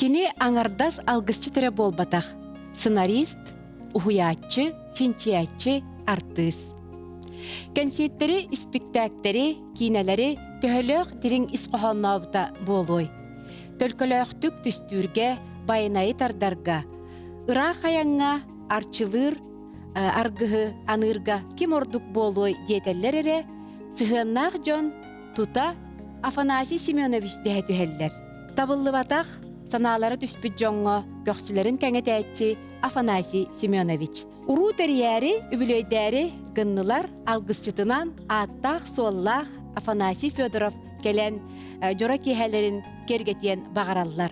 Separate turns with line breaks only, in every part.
Кини аҥардас алгысчыт эрэ буолбатах, сценарист, уһуйааччы, чинчийээччи, артыыс. Кэнсиэртэри, испиктээктэри, киинэлэри төһөлөөх дириҥ ис хоһооннообута буолуой? Төлкөлөөхтүк түстүүргэ, байанайы тардарга, ыраах айаҥҥа арчылыыр аргыһы аныырга ким ордук буолуой диэтэллэр эрэ, сыһыаннаах дьон тута Афанасий Семенович дэһэ түһэллэр. Табыллыбатах, санаалара түспүт дьоҥҥо көхсүлэрин кэҥэтээччи Афанасий Семенович. Уруу тэрийээри, үбүлүөйдээри гыннылар алгысчытынан ааттаах-суоллаах Афанасий Федоров кэлэн дьоро киэһэлэрин киэргэтиэн баҕараллар.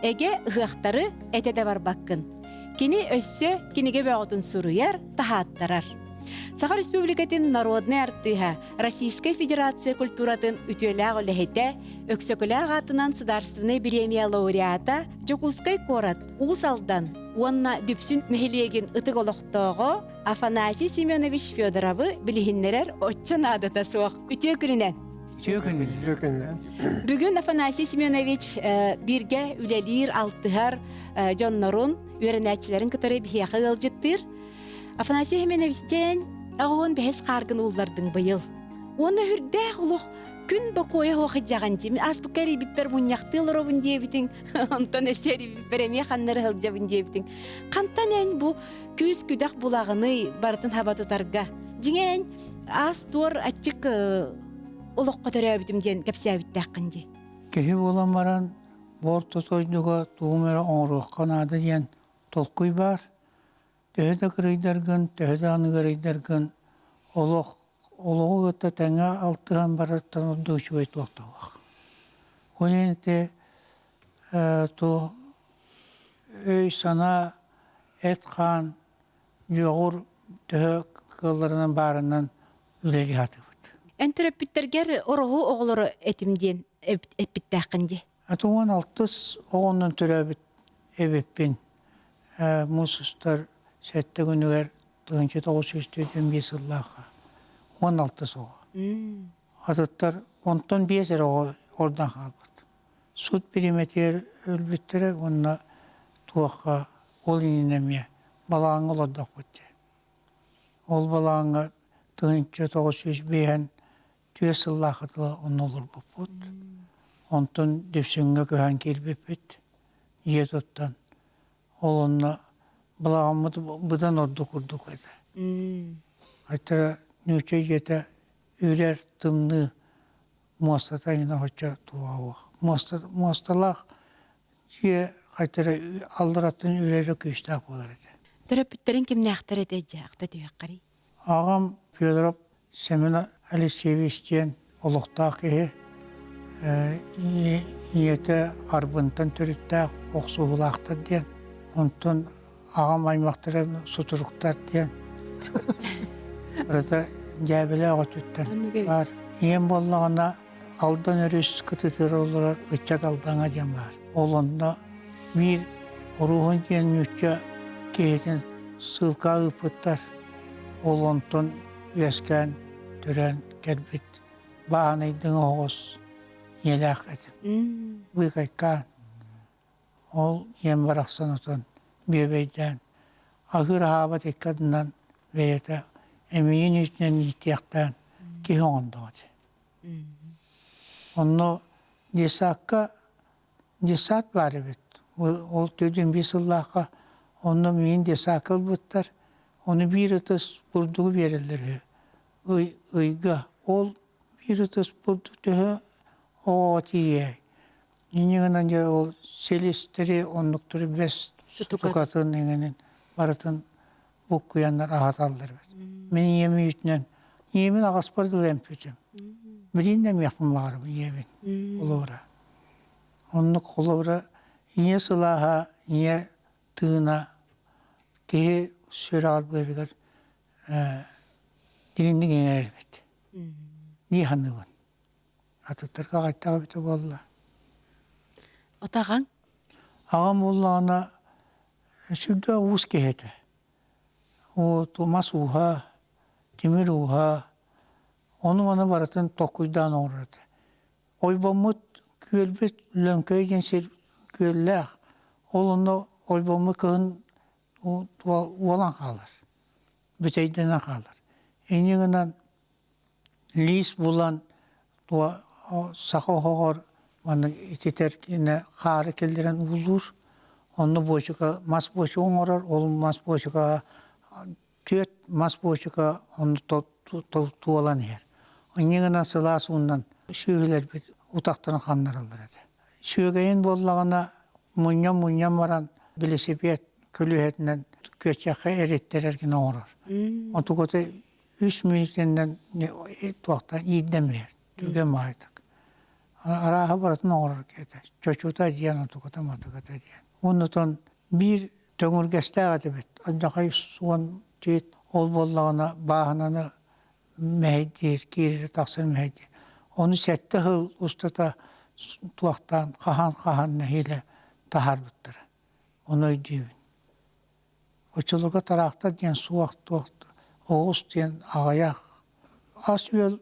Эгэ ыһыахтары этэ да барбаккын. Кини өссө кинигэ бөҕөтүн суруйар, таһааттарар. Саха Республикатын народнай артыыһа, Российскай Федерация культуратын үтүөлээх үлэһитэ, Өксөкүлээх аатынан Судаарственнай бириэмийэ лауреата, Дьокуускай куорат, Уус Алдан уонна Дүпсүн нэһилиэгин ытык олохтооҕо Афанасий Семенович Федоровы билиһиннэрэр оччо наадата суох. Үтүө күнүнэн!
Үтүө күнүнэн!
Үтүө күнүнэн!
Бүгүн Афанасий Семенович бииргэ үлэлиир, алтыһар дьоннорун, үөрэнээччилэрин кытары биһиэхэ ыалдьыттыыр. Афанасий Семенович дьэн оҕоһун бэһис хааргын ууллардыҥ быйыл. Уонна үрдээх олох күн бокуойа суох идьэҕин дии. Ааспыкка эрийбиппэр мунньахтыы олоробун диэбитиҥ, онтон өссө эрийбиппэр эмиэ ханна эрэ сылдьабын диэбитиҥ. Хантан эн бу күүс-күдэх булаҕыный барытын хаба тутарга? Дьиҥэ эн аас-туор аччык олоххо төрөөбүтүм диэн кэпсээбиттээххин дии.
Киһи буолан баран бу орто дойдуга тугум эрэ оҥоруохха наада диэн толкуй баар. Төһө да кырыйдаргын, төһө да аныгырыйдаргын олох олоҕу кытта тэҥҥэ алтыһан барартан ордук үчүгэй туох да суох. Ол иһин ити туох өй-санаа, эт-хаан, дьоҕур төһө кыалларынан баарынан үлэлии сатыыбыт.
Эн төрөппүттэргэр ороһу оҕолоро этим диэн эппиттээххин дии.
Атуон алтыс оҕонон төрөөбүт эбиппин. Муус устар сэттэ күнүгэр 1945 сыллаахха 16 оҕо. Атыттар онтон биэс эрэ оҕо ордон хаалбыт. Суут бириэмэтигэр өлбүттэрэ уонна туохха ол иннинэ эмиэ балаҕаҥҥа олордохпут дии. Ол балаҕаҥҥа 1905 түөрт сыллаахха дылы онно олорбуппут. Онтон Дүпсүҥҥэ көһөн киирбиппит дьиэ туттан. Ол онно балаҕаммыт быдан ордук курдук этэ. Айтара нуучча дьиэтэ үрэр тымныы муостата иҥин оһоччо туоҕа Муосталаах дьиэ хайтара аллараттан үрэрэ күүстээх буолар этэ.
Төрөппүттэриҥ кимнээхтэр этэй дьэ ахта түһүөххэрий?
Аҕам Федоров Семен Алексеевич диэн олохтоох киһи ийэтэ Арбынтан төрүттээх охсуһуулаахтар диэн, онтон аҕам аймахтара сутуруктар диэн барыта дьээбэлээх өттүттэн баар. Ийэм буоллаҕына Алдан өрүс кытытыгар олорор ыччат Алдаҥа диэн баар. Ол онно биир Оруоһун диэн нуучча киһитин ссылка ыыппыттар. Ол онтон үөскээн, төрөөн кэлбит бааһынайдыҥы оҕус ийэлээх этим. Быыкайкаан. Ол ийэм барахсан отон бүөбэйдээн, аһыыр аһаабат икки ардынан бэйэтэ эмиийин үүтүнэн иитиэхтээн киһи оҥордоҕо дии. Онно детсадка детсад баар эбит. Ол төрдүн биир сыллаахха онно миигин детсадка ылбыттар. Ону биир ытыс бурдугу биэрэллэр үһү. Ый, ыйга. Ол биир ытыс бурдук төһө оҕоҕо тиийиэй? Инньэ гынан дьэ ол силистэри, оннуктары бэс сутукатын иҥэнин барытын буккуйаннар аһаталлар эбит. Мин ийэм үүтүнэн, ийэбин аҕаспар дылы эмпитим. Билин да эмиэхпин баҕарабын ийэбин холобура. Оннук холобура ийэ сылааһа, ийэ тыына киһи сүрэҕэр быарыгар дириҥник иҥэрэр эбит. Дии саныыбын. Атыттарга хайдах эбитэ буолла?
Отаҕаҥ?
Аҕам буоллаҕына сүрдээх уус киһи этэ. Мас ууһа, тимир ууһа, ону-маны барытын толкуйдаан оҥорор этэ. Ойбоммут күөлбүт Лөҥкөй диэн сир күөллээх. Ол онно ойбоммут кыһын уолан хаалар, бүтэйдэнэн хаалар. Инньэ гынан лиис булан саха оһоҕор маннык ититэр кинэ хаары киллэрэн уулуур. Онно буочука мас буочука оҥорор, ол мас буочукаҕа түөрт мас буочука онно туолан иһэр. Инньэ гынан сылаас уунан сүөһүлэрбит утахтарын ханнараллар этэ. Сүөгэйин буоллаҕына мунньан-мунньан баран билисипиэт көлүөһэтинэн күөччэххэ эриттэрэр гына оҥорор. Онтуката үс мүнүүтэнэн туохтан иирдэн биһэр түгэн баҕайытык. Арааһа барытын оҥорор этэ. Чочута диэн, онтуката матыката диэн. Оннутон биир төҥүргэстээх этибит. Алдьархай суон тиит ол буоллаҕына бааһынаны мэһэйдиир, киирэр тахсар мэһэйдиир. Ону сэттэ сыл устата туохтаан хаһан-хаһан нэһиилэ таһаарбыттара. Ону өйдүүбүн. Оччолорго тыраахтар диэн суох, туох оҕус диэн аҕыйах. Ас-үөл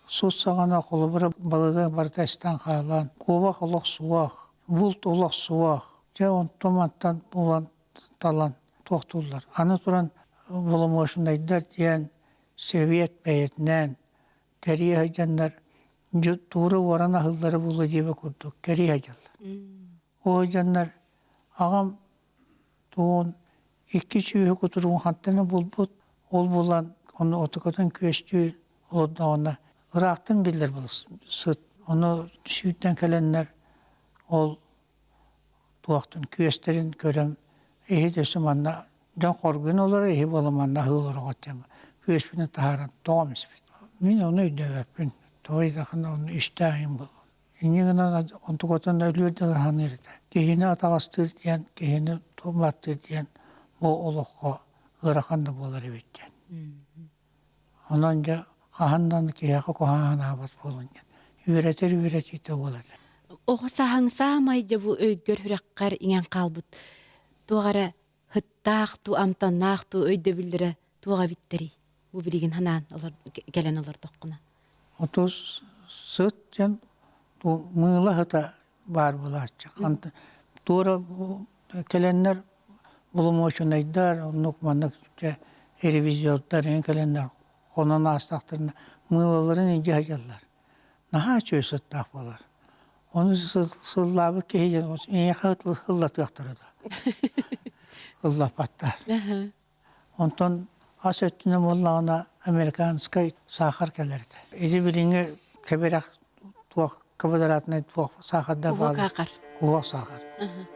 сут саҕана холобура балыга барыта эстэн хаалан, куобах олох суох, булт олох суох. Дьэ онтон-мантан булан талан туохтууллар. Аны туран боломуочунайдар диэн сэбиэт бэйэтинээн кэрийэ сылдьаннар туура уоран аһыыллара буолуо диэбит курдук кэрийэ сылдьаллар. Ол дьоннор аҕам тугун икки сүүһү кутуругун хантан эрэ булбут, ол булан ону отукатын күөстүү олордоҕуна ыраахтан биллэр сыт. Ону сүүрдэн кэлэннэр ол туохтун күөстэрин көрөн иһит өссө манна дьон хоргуйан олорор иһи буола манна аһыы олороҕут диэн күөспүнү таһааран тоҕом испит. Мин ону өйдөөбөппүн. Тоҕо диэтэххинэ ону истээһин буолуо. Инньэ гынан онтукатын өлүөр дылы саныыр этэ. Киһини атаҕастыыр диэн, киһини баттыыр диэн бу олоххо ыарахан да буолар эбит диэн. Онон дьэ хаһан да киһиэхэ куһаҕан санаабат буолун диэн. Үөрэтэр үөрэтиитэ буол этэ.
Оҕо сааһыҥ саамай дьэ бу өйгөр-сүрэххэр иҥэн хаалбыт туох эрэ сыттаах дуу, амтаннаах дуу өйдөбүллэрэ туох эбиттэрий? Бу билигин санаан кэлэн олордоххуна.
Ото сыт диэн мыыла сыта баар буолааччы. Туора кэлэннэр боломуочунайдар, оннук маннык ревизордар эҥин кэлэннэр хонон аастахтарына мыылаларын илдьэ сылдьаллар. Наһаа үчүгэй сыттаах буолар. Ону сыллаабыт киһи диэн эйиэхэ ыллатыахтара да. Ыллаппаттар. Онтон ас өттүнэн буоллаҕына американскай саахар кэлэр этэ. Ити билиҥҥи кэбирэх туох квадратнай туох саахардар бааллар. Куһуок саахар.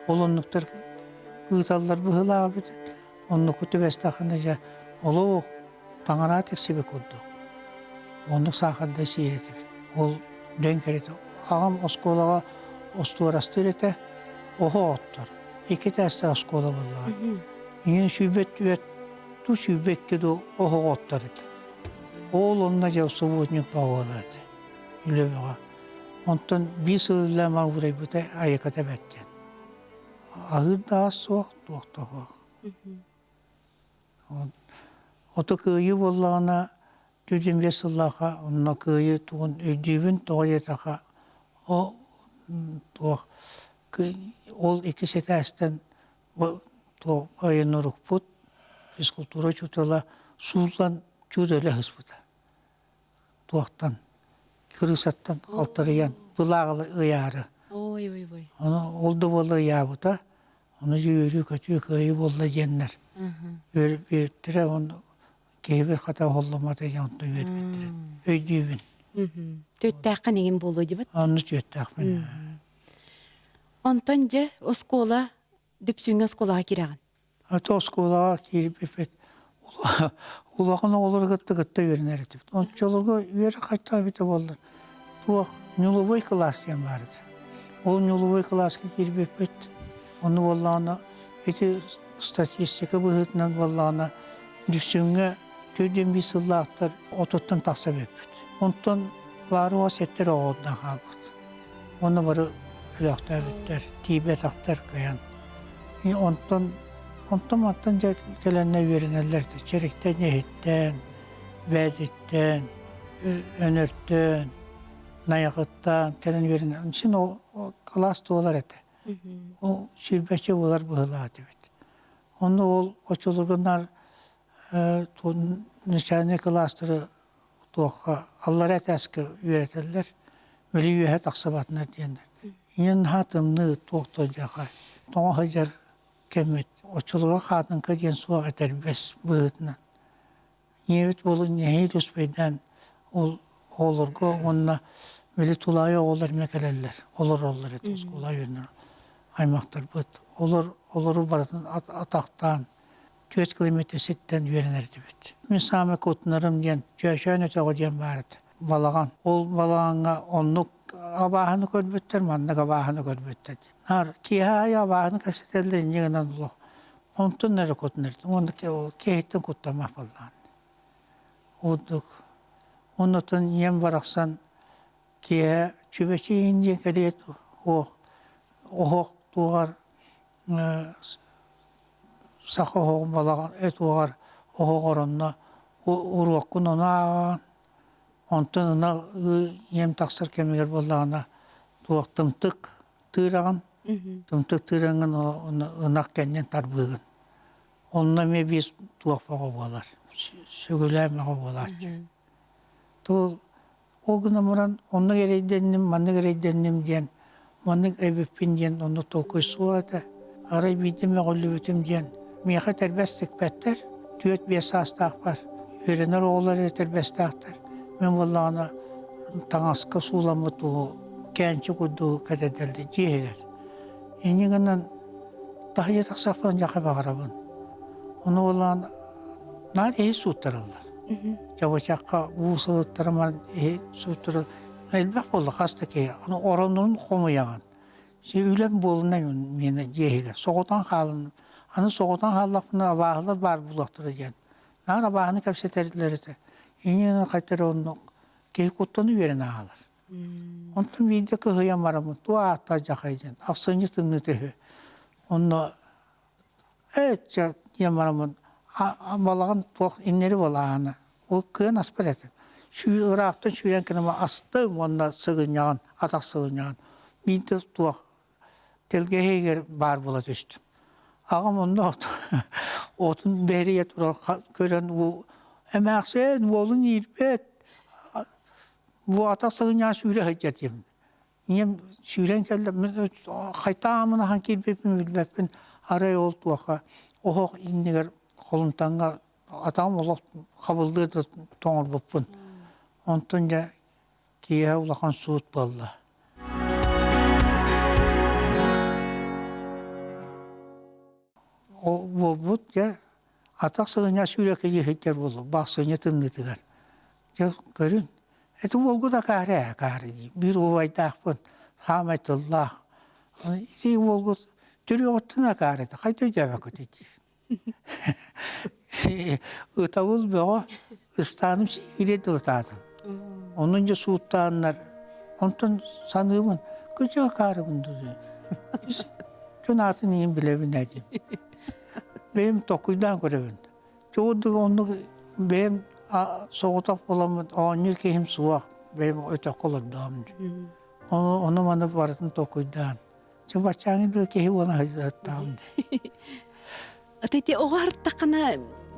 Ол оннуктар ыыталлар быһыылаах эбит. Оннуку түбэстэххинэ дьэ олох таҥараа тиксибит курдук. Оннук саахардай сиир этибит. Ол дэҥ кэрэтэ. Аҕам оскуолаҕа остуорастыыр этэ, оһох оттор. Икки этээстээх оскуола буоллаҕа. Ийэм сүүрбэт түөрт дуу, 22 дуу оһох оттор этэ. Ол онно дьэ субботник буолар этэ. Үлэ бөҕө. Онтон биир сыл үлэлээн уурайбыта айыката бэрт диэн. Аһыыр да ас суох, туох да суох. Ото кыайыы буоллаҕына 45 сыллаахха онно кыайыы тугун өйдүүбүн, тоҕо диэтэххэ о туох ол иккис этээстэн туох военнорукпут физкультура учуутала сууллан чуут өлө сыспыта. Туохтан кырыысаттан халтарыйан былааҕы ыйаары.
Ой ой ой.
Ону ол да буоллар ыйаабыта. Ону үөрүү-көтүү кыайыы буолла диэннэр үөрбүттэрэ ону киһибит хата оһолломмото диэн онтон үөрбүттэрэ. Өйдүүбүн.
Түөттээххин иҥин буолуо дибит.
Онну түөттээхпин.
Онтон дьэ оскуола Дүпсүҥҥэ оскуолаҕа киирэҕин.
Ото оскуолаҕа киирбиппит улахан оҕолору кытта кытта үөрэнэр этибит. Оччолорго үөрэх хайдах эбитэ буоллар туох ньулубуй кылаас диэн баар этэ. Ол ньулубуй кылааска киирбиппит. Ону буоллаҕына ити статистика быһыытынан буоллаҕына Дүпсүҥҥэ 45 сыллаахтар отуттан тахса эбиппит. Онтон баары сэттэр оҕолордоох хаалбыт. Уонна бары өлөөхтөөбүттэр, тиийбэтэхтэр кыайан. Онтон онтон мантан дьэ кэлэннэр үөрэнэллэр этэ. Чэриктэн иһиттэн, Бээдиттэн, Өнөртөн, Найахыттан кэлэн үөрэнэ. Син ол кылаас туолар этэ. Ол сүүрбэччэ буолар быһыылаах этибит. Онно ол оччолорго наар начальнай кылаастары туохха аллара этээскэ үөрэтэллэр, били үөһэ тахсыбатынар диэннэр. Ийэ наһаа тымныы туох да дьаха тоҥо сылдьар кэммит. Оччолорго хаатыҥка диэн суох этэрбэс быһыытынан. Ийэбит буолун нэһиилэ успейдаан ол оҕолорго уонна били тулаайах оҕолор эмиэ кэлэллэр, олороллор этэ оскуола үөрэнэр аймахтарбыт. Олор олору барытын атахтаан 4 километр сиртэн үөрэнэр этибит. Мин саамай куттанарым диэн Чөөчөөн өтөҕө диэн баар этэ. Балаҕан. Ол балаҕаҥҥа оннук абааһыны көрбүттэр, маннык абааһыны көрбүттэр диэн. Наар киэһэ аайы абааһыны кэпсэтэллэр инньэ гынан олох онтон эрэ куттанар. Уонна ол киэһиттэн куттаммат буоллаҕын. Ордук. Оннуттан ийэм барахсан киэһэ чүбэчиин диэн кэлиэт оһох оһох туоҕар саха оһоҕун балаҕан эт уоҕар оһоҕор онно уруоккун ону ааҕаҕын онтон ынах ийэм тахсар кэмигэр буоллаҕына туох тымтык тыыраҕын тымтык тыыраҥҥын ынах кэннин тарбыыгын онно эмиэ биир туох бөҕө буолар сөҕүлээн бөҕө буолааччы Туол ол гынан баран оннук эрэйдэнним, маннык эрэйдэнним диэн, маннык эбиппин диэн оннук толкуй суох этэ. Арай биирдэ мөҕүллүбүтүм диэн миэхэ этэрбэс тикпэттэр, 4-5 саастаахпар үөрэнэр оҕолор эрэ этэрбэстээхтэр. Мин буоллаҕына таҥаска сууламмыт тугу кээнчи курдугу кэтэрдэллэр дьиэ иһигэр. Инньэ гынан таһыйа тахсахпын дьаха баҕарабын. Ону буоллаҕына наар иһи сууттараллар. Чабычахха уу сылыттарымар иһи сууттара элбэх буолла хас да киһи. Аны ороннорун хомуйаҕын. Си үлэм буолунай миэнэ дьиэ иһигэр. Соҕотон хаалын. Аны соҕотон хааллахпына абааһылар баар буолуохтара диэн. Наар абааһыны кэпсэтэрилэр этэ. Инньэ хайтары оннук киһи куттаны үөрэн аалар. Онтон биирдэ кыһыйан бараммын туох ааттаах дьахай диэн ахсынньы тымныыта үһү. Онно Ээ, чэ, диэн бараммын балаҕан туох иннэри буолаана. Ол кыан аспат этим. Сүүр ыраахтан сүүрэн кэлэн астым уонна сыгынньаҕын, атах сыгынньаҕын. Биирдэ туох тэлгэһэ иһигэр баар буола түстүм. Аҕам онно отун бэрийэ турар көрөн эмээхсин уолун иирбэт бу атах сыгынньаҕын сүүрэ сылдьар диэм. Ийэм сүүрэн кэллэ, хайтаамын ахан киирбиппин билбэппин, арай ол туохха оһох иннигэр холумтаҥҥа атаҕым олох хабыллыа да тоҥорбуппун. Онтон дьэ киэһэ улахан суут буолла. Ол буолбут дьэ атах сыгынньах сүүрэкэлии сылдьар буолла бахсыанньа тымныытыгар. Дьэ көрүн, ити уолгут акаары ээ акаары дии биир убайдаахпын саамай тыллаах. Ити уолгут төрүөҕүттэн акаары этэ хайда өйдөөбөккүт диир. Ытабыл бөҕө ыстааным сиигириэ дылытаатым. Онон дьэ сууттааннар онтон саныыбын кырдьык акаарыбын дуу Дьон аатын иһин билэбин ээ диим. Бэйэм толкуйдаан көрөбүн. Чугурдук оннук бэйэм соҕотох буоламмын оонньуур киһим суох, бэйэм өтөххө олордоҕум. Ону, ону маны барытын толкуйдаан. Чэ баччааҥҥы дылы киһи буолан сылдьыттаҕым дии.
Ити оҕо артаххына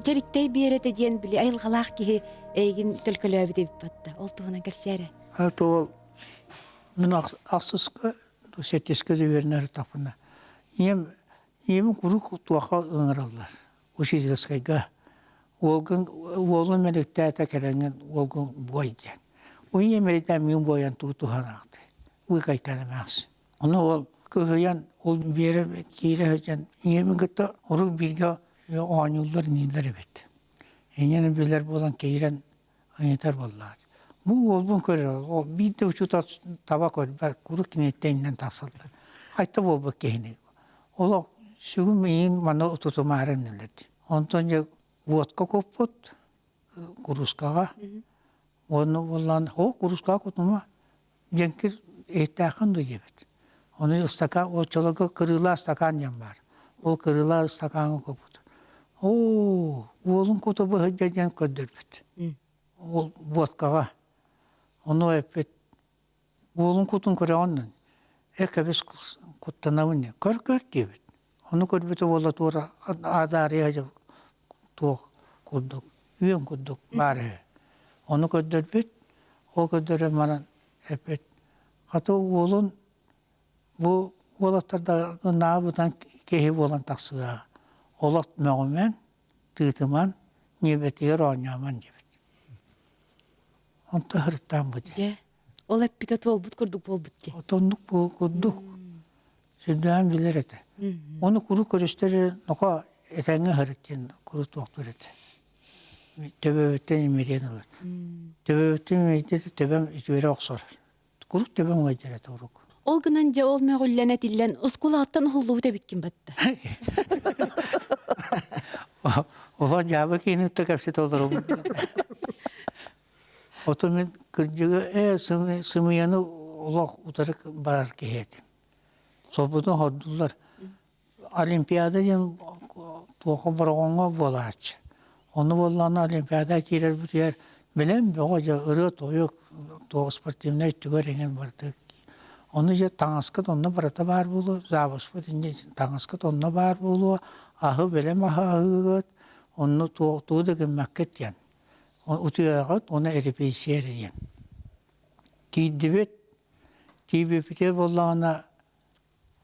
дьэриктэй биэрэтэ диэн били айылҕалаах киһи эйигин төлкөлөөбүт эбит батта. Ол туһунан кэпсээрэ.
Это ол мин ахсыска сэттискэ да үөрэнэр тахпына ийэм ийэм куруук туохха ыҥыраллар учительскайга уолгун уолун мэликтээтэ кэлэҥҥин уолгун буой диэн бу ийэм эрэйдээн миин буойан тугу туһанаахтый быыкайтан эмээхсин ону ол кыһыйан ол Биэрэ киирэ сылдьан ийэбин кытта урут бииргэ оонньууллар инииллэр эбит ийэни билэр буолан киирэн ыйытар буоллаҕа. Бу уолбун көрөр, ол биир да учуутал таба көрбөт, куруук киниттэн иҥнэн тахсаллар. Хайта буолбут киһини. Олох сүгүн миигин манна тутумаары иннилэр дии. Онтон дьэ водка куппут куруускаҕа. Уонна буоллаан, оо куруускаҕа кутума, дьэҥкир иһиттээххин дуо диэбит. Ону ыстакаан, оччолорго кырыылаах ыстакаан диэн баар. Ол кырыылаах ыстакааҥҥа куппут. Оо, уолун кута быһыйда диэн көрдөрбүт. Ол водкаҕа. Ону эппит, уолун кутун көрөҕүн? Э кэбис куттанабын диэн. Көр-көр диэбит. Ону көрбүтэ буола туора адаарыйа туох курдук, үөн курдук баар үһү. Ону көрдөрбүт, ол көрдөрөн баран эппит, хата уолун бу уолаттардаҕынаабытан киһи буолан тахсыаҕа. Олох мөҕүмэн, тыытыман, ньиэбэтигэр оонньоомон диэбит. Онто ыһырыттаан бу дии.
Дьэ, ол эппитэ туолбут курдук буолбут дии.
Отоннук курдук сүрдээн билэр этэ. Ону куруук көрүстэр ноко этэҥҥэ ыһырыт диэн куруук туохтуур этэ. Төбөбүттэн имириэн ылар. Төбөбүттэн имирдэ төбөм үтүөрэ охсор. Куруук төбөм ыалдьар этэ урук.
Ол гынан дьэ ол мөҕүллэн этиллэн оскуолаҕыттан уһуллубут эбиккин батта.
Олох дьаабы киһини кэпсэтэ олоробун. Ото мин кырдьыгы ээ сымыйаны олох утары барар киһи этим. Солбутун хордуллар. Олимпиада диэн туохха Бороҕоҥҥо буолааччы. Ону буоллаҕына Олимпиада киирэрбитигэр билэн бөҕө дьэ ырыа-тойук, туох спортивнай өттүгэр эҥин барыта. Ону дьэ таҥаскыт онно барыта баар буолуо, завуспут инньэ таҥаскыт онно баар буолуо, аһы бэлэм аһы аһыыгыт, онно туох тугу да гыммаккыт диэн. Утуйаҕыт уонна эрэпиэссийэ эрэ диэн. Тиийдибит, тиийбиппитигэр буоллаҕына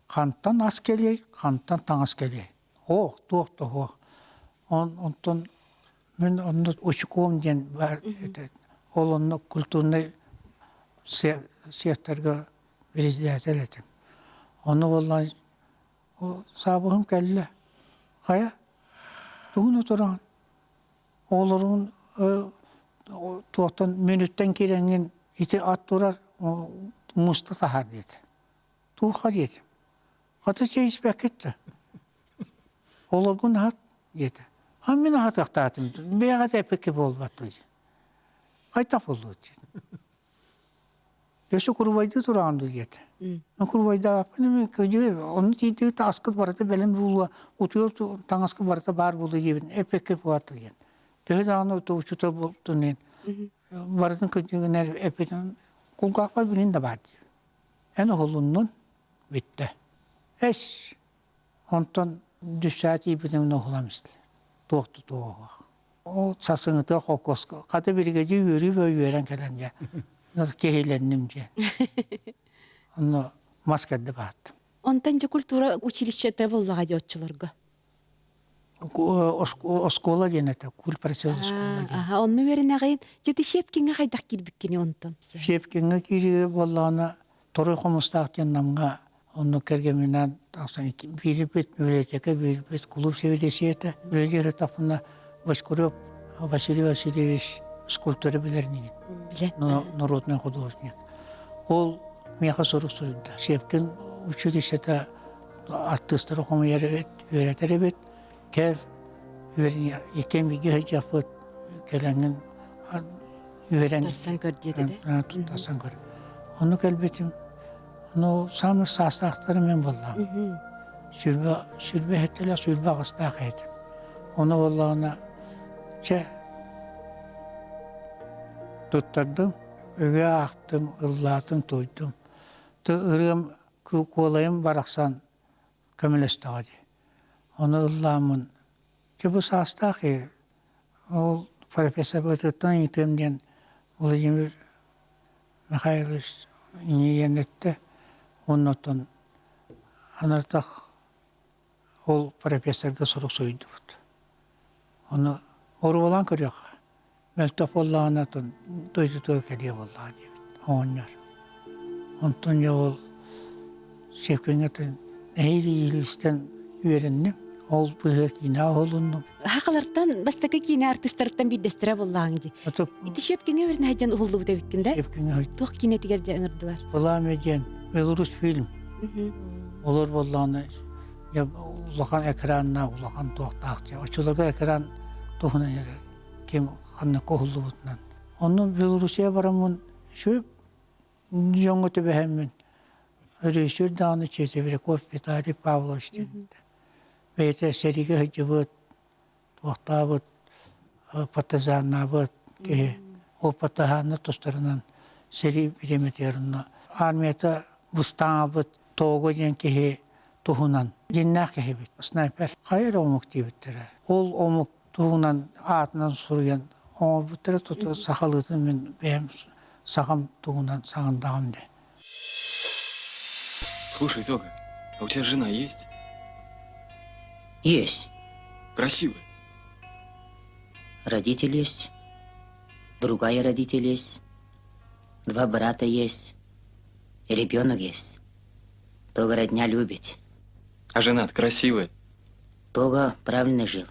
Хантан ас кэлиэй, хантан таҥас кэлиэй? Ох, туох да суох. Онтон мин онно учком диэн баар этэ. Ол онно культурнай секторга председатель этим. Ону буоллаҕына саабыһым кэллэ. Хайа, тугун отураҕын? Оҕолорун туохтан мүнүттэн киирэҥҥин ити ат турар муста таһаар диэтэ. Туохха диэтим. Хата чэй испэккит да. Олоргун аһат диэтэ. А мин аһатыахтаатым. Бэйэҕэ эппиккэ буолбат дуо диэн. Хайдах буоллугут диэн. Өссө курубайдыы тураҕын дуу диэтэ. Курубайдаабаппын мин кыдьыгы онну тиийдиги таҥаскыт барыта бэлэм буолуо, утуйар таҥаскыт барыта баар буолуо диэбин эппиккэ буолбат диэн. Төһө даҕаны учуутал буолтун диэн барытын кыдьыгынар эппитин кулгаахпар билин да баар диир. Эн уһулуннун, бүттэ. Эс, онтон дүссээ тиийбитим уһулам истилэр. Туох да туоҕа суох. Ол сарсыҥҥытыгар холкуоска хата биригэдьиир үөрүү бөҕө үөрэн кэлэн дьэ киһилэнним диэн. Онно мас кэрдэ бааттым.
Онтон дьэ культура училищета буоллаҕа дии оччолорго.
Оскуола диэн этэ, культпросвет оскуола диэн.
Аха, онно үөрэнэҕин. Дьэ Щепкиҥҥэ хайдах киирбиккини онтон?
Щепкиҥҥэ киирии буоллаҕына, Торуй Хомустаах диэн Намҥа онно кэргэмминээн тахсан биирбит библиотека, биирбит кулууп сэбиэдиссэйэ үлэлиир этаппына Бочкарев Василий Васильевич скульптора билэр инигин. Народный художник. Ол миэхэ сурук суруйда. Щепкин училищета артыыстары хомуйар эбит, үөрэтэр эбит. Кэл, иккиэн бииргэ сылдьыахпыт, кэлэҥҥин үөрэн
Туттарсан көр диэтэ да?
Туттарсан көр. Ону кэлбитим, ну, самый саастаахтарым мен буоллаҕым. Сүрбэ, сүрбэ иһиттэлэх, сүрбэ аҕыстаах этим. Ону буоллаҕына, чэ, туттардым, үгэ аахтым, ыллаатым, туойдум. Ты ырыам куолайым барахсан көмөлөстөҕө дии. Ону ыллааммын, дьэ бу саастаах киһи, ол профессорбытыттан ыйытыам диэн Владимир Михайлович ийэн эттэ уонна оттон анартах ол профессорга сурук суруйдубут. Ону оруолаан көрүөххэ. Мөлтөх буоллаҕына оттон дойдутугар кэлиэ буоллаҕа диэбит оҕонньор. Онтон дьэ ол Щепкиҥҥэ нэһиилэ иилистэн үөрэнним. Ол быыһа киинэҕэ уһулуннум.
Хахалартан бастакы киинэ артыыстарыттан биирдэстэрэ буоллаҕыҥ дии. Ити Щепкиҥҥэ үөрэнэ сылдьан уһуллубут эбиккин да?
Щепкиҥҥэ
Туох киинэтигэр дьэ ыҥырдылар?
Пламя диэн Беларусь фильм. Олор буоллаҕына улахан экраннаах, улахан туохтаах дьэ. Оччолорго экран туһунан эрэ ким ханныкка уһуллубутунан. Онно Белоруссия бараммын үчүгэй дьоҥҥо түбэһэммин режиссер даҕаны Чечевряков Виталий Павлович диэн бэйэтэ сэриигэ сылдьыбыт, туохтаабыт, партизаннаабыт киһи. Ол партизаннар тустарынан сэрии бириэмэтигэр онно армията быстаабыт. Того диэн киһи туһунан дьиннээх киһибит, снайпер. Хайа эрэ омук диэбиттэрэ. Ол омук туһунан аатынан суруйан оҥорбуттара тута сахалыытын мин бэйэм сахам туһунан саҥардаҕым дии.
Слушай, Тога, а у тебя жена есть?
Есть.
Красивая.
Родители есть, другая родитель есть, два брата есть, и ребенок есть. Тога родня любит.
А жена красивая.
Тога правильно жил.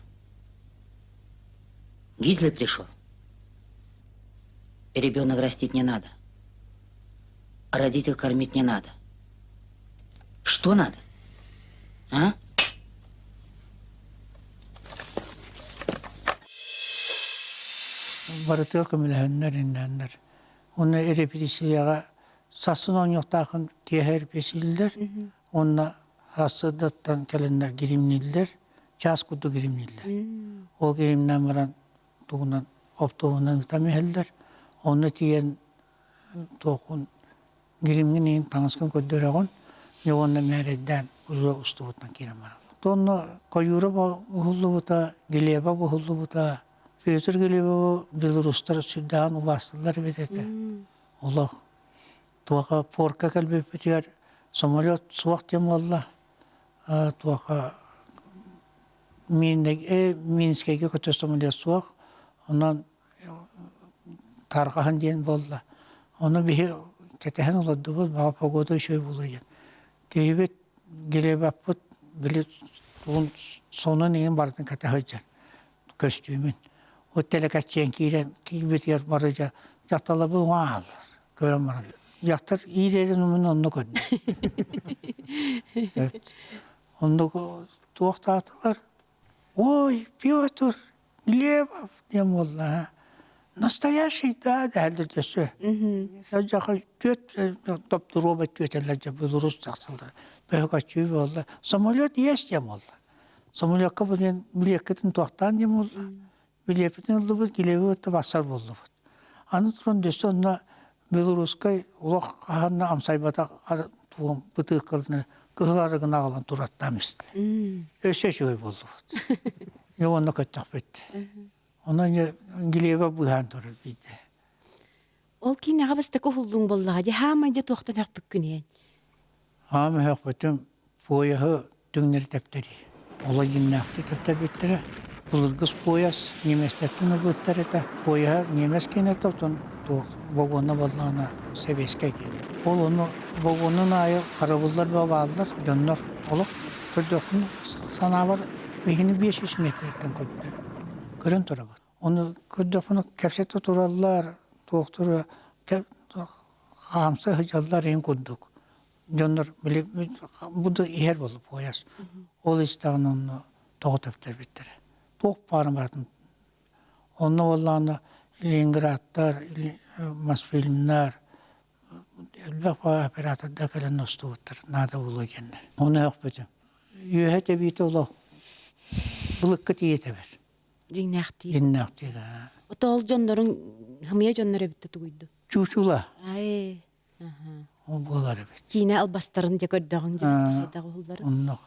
Гитлер пришел. Ребенок растить не надо. А родитель кормить не надо. Что надо? А?
Барытыгар көмөлөһөннөр иннэннэр. Уонна репетицияҕа сарсын оонньуохтаахын киэһэ репетициялииллэр. Уонна сарсыардаттан кэлэннэр гримнииллэр, чаас курдук гримнииллэр. Ол гримнээн баран тугунан оптуобунан ытам иһэллэр. Онно тиийэн туоххун гримҥин иһин таҥаскын көрдөрөҕүн, дьэ уонна мээрэйдээн узуо устубутунан киирэн бараллар. Онно Каюра уһуллубута, Глеба уһуллубута, Петр Глебовы белорустар сүрдээҕин убаастыыллар эбит этэ. Олох туоха порка кэлбиппитигэр самолет суох диэн буолла. Туоха Минскэйгэ көтөр самолет суох. Онон тарҕаһын диэн буолла. Ону биһи кэтэһэн олордубут, баҕа погода үчүгэй буолуо диэн. Киһибит Глебаппыт били тугун сонун иҥин барытын кэтэ сылдьар көстүүмүн. Вот тэлэкэччиэн киирэн киирбитигэр бары дьэ дьахталларбыт уҥа ааллар көрөн баран. Дьахтар иирэрин умун онно көрдө. Оннук туохтаатылар? Ой, Петр Глебов диэн буолла настоящий да дэһэллэр өссө. Дьаха түөт топтуруоба түөтэллэр дьэ белорус тахсаллар. Бөһөкөччүү буолла. Самолет есть диэн буолла. Самолекка бу диэн билиэккитин туохтаан диэн буолла. Билиэппитин ыллыбыт, Глебы кытта барсар буоллубут. Аны туран өссө онно белорусскай олох хаһан да амсайбатах туом бытыыккаларын кыһыл арыгын аҕалан тураттаан истилэр. Өссө үчүгэй буоллубут. Дьэ уонна көттөхпүт. Онон дьэ Глеба быыһаан турар биирдэ.
Ол киинэҕэ бастакы уһуллуҥ буоллаҕа дии хаамай дьэ туохтан өхпүккүн иһэн?
Хаам өһөхпүтүм поеһы түҥнэри тэптэрии. Олой дьиҥнээхтик тэптэрбиттэрэ. Былыргы пояс немецтэттэн ылбыттар этэ. Поеһа немец киэнэ оттон туох вагонна буоллаҕына сэбиэскэй киэнэ. Ол ону вагонун аайы харабыллар бөҕө бааллар, дьоннор олох көрдөхпүн санаабар биһини 500 метртэн көрөн турабыт. Ону көрдөхпүнэ кэпсэтэ тураллар, туохтура хаамса сылдьаллар иһин курдук. Дьоннор били бу да иһэр буолла пояс. Ол истэҕин онно тоҕо тэптэрбиттэрэ. Туох баарын барытын. Онно буоллаҕына Ленинградтар, Мосфильмнар, элбэх оператордар кэлэн устубуттар наада буолуо диэннэр. Ону өөхпүтүм. Үөһэ тэбиитэ олох былыкка тиийэ тэбэр.
Дьиҥнээхтии.
Дьиҥнээхтии.
Ото ол дьонноруҥ хымыйа дьоннор эбитте тугуйду?
Чуучула.
Ай.
Ол буолар эбит.
Киинэ албастарын дьэ көрдөҕүҥ дьэ хайдах уһулларын.
Оннук.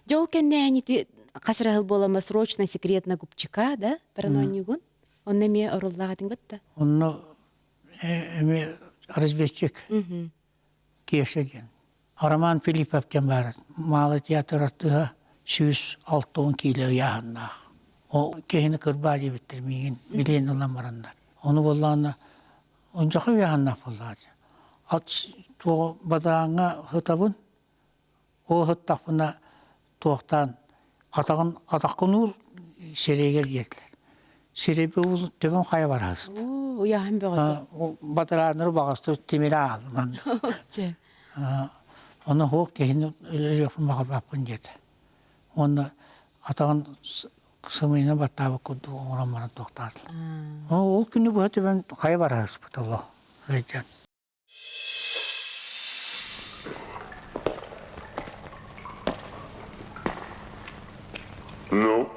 Дьэ ол кэннэ ити хас эрэ сыл буолама срочно секретно губчика да паранонньугун. Онно эмиэ оруллаах этиҥ батта.
Онно эмиэ разведчик Кеша диэн. Роман Филиппов диэн баар Маалы театр артыыһа 160 киилэ ыйааһыннаах. Ол киһини кырбаа диэбиттэр миигин билиэн ылан бараннар. Ону буоллаҕына ончоха ыйааһыннаах буоллаҕа дии. Ат туох бадарааҥҥа сытабын, ол сыттахпына туохтаан атаҕын атаххын уур сирэйгэр диэтилэр. Сирэйбэ уул төбөм хайа бараһыста.
Оо, ыйааһын бөҕөтө.
Бадарааннары баҕастыр тимири аалман.
Чэ.
Ону хуох киһини өлөрүөхпүн баҕарбаппын диэтэ. Уонна атаҕын сымыйынан баттаабыт курдук оҥорон баран туохтаатылар. Ол күнү быһа төбөм хайа бараһыспыт олох. Өйдөөн.
Ну?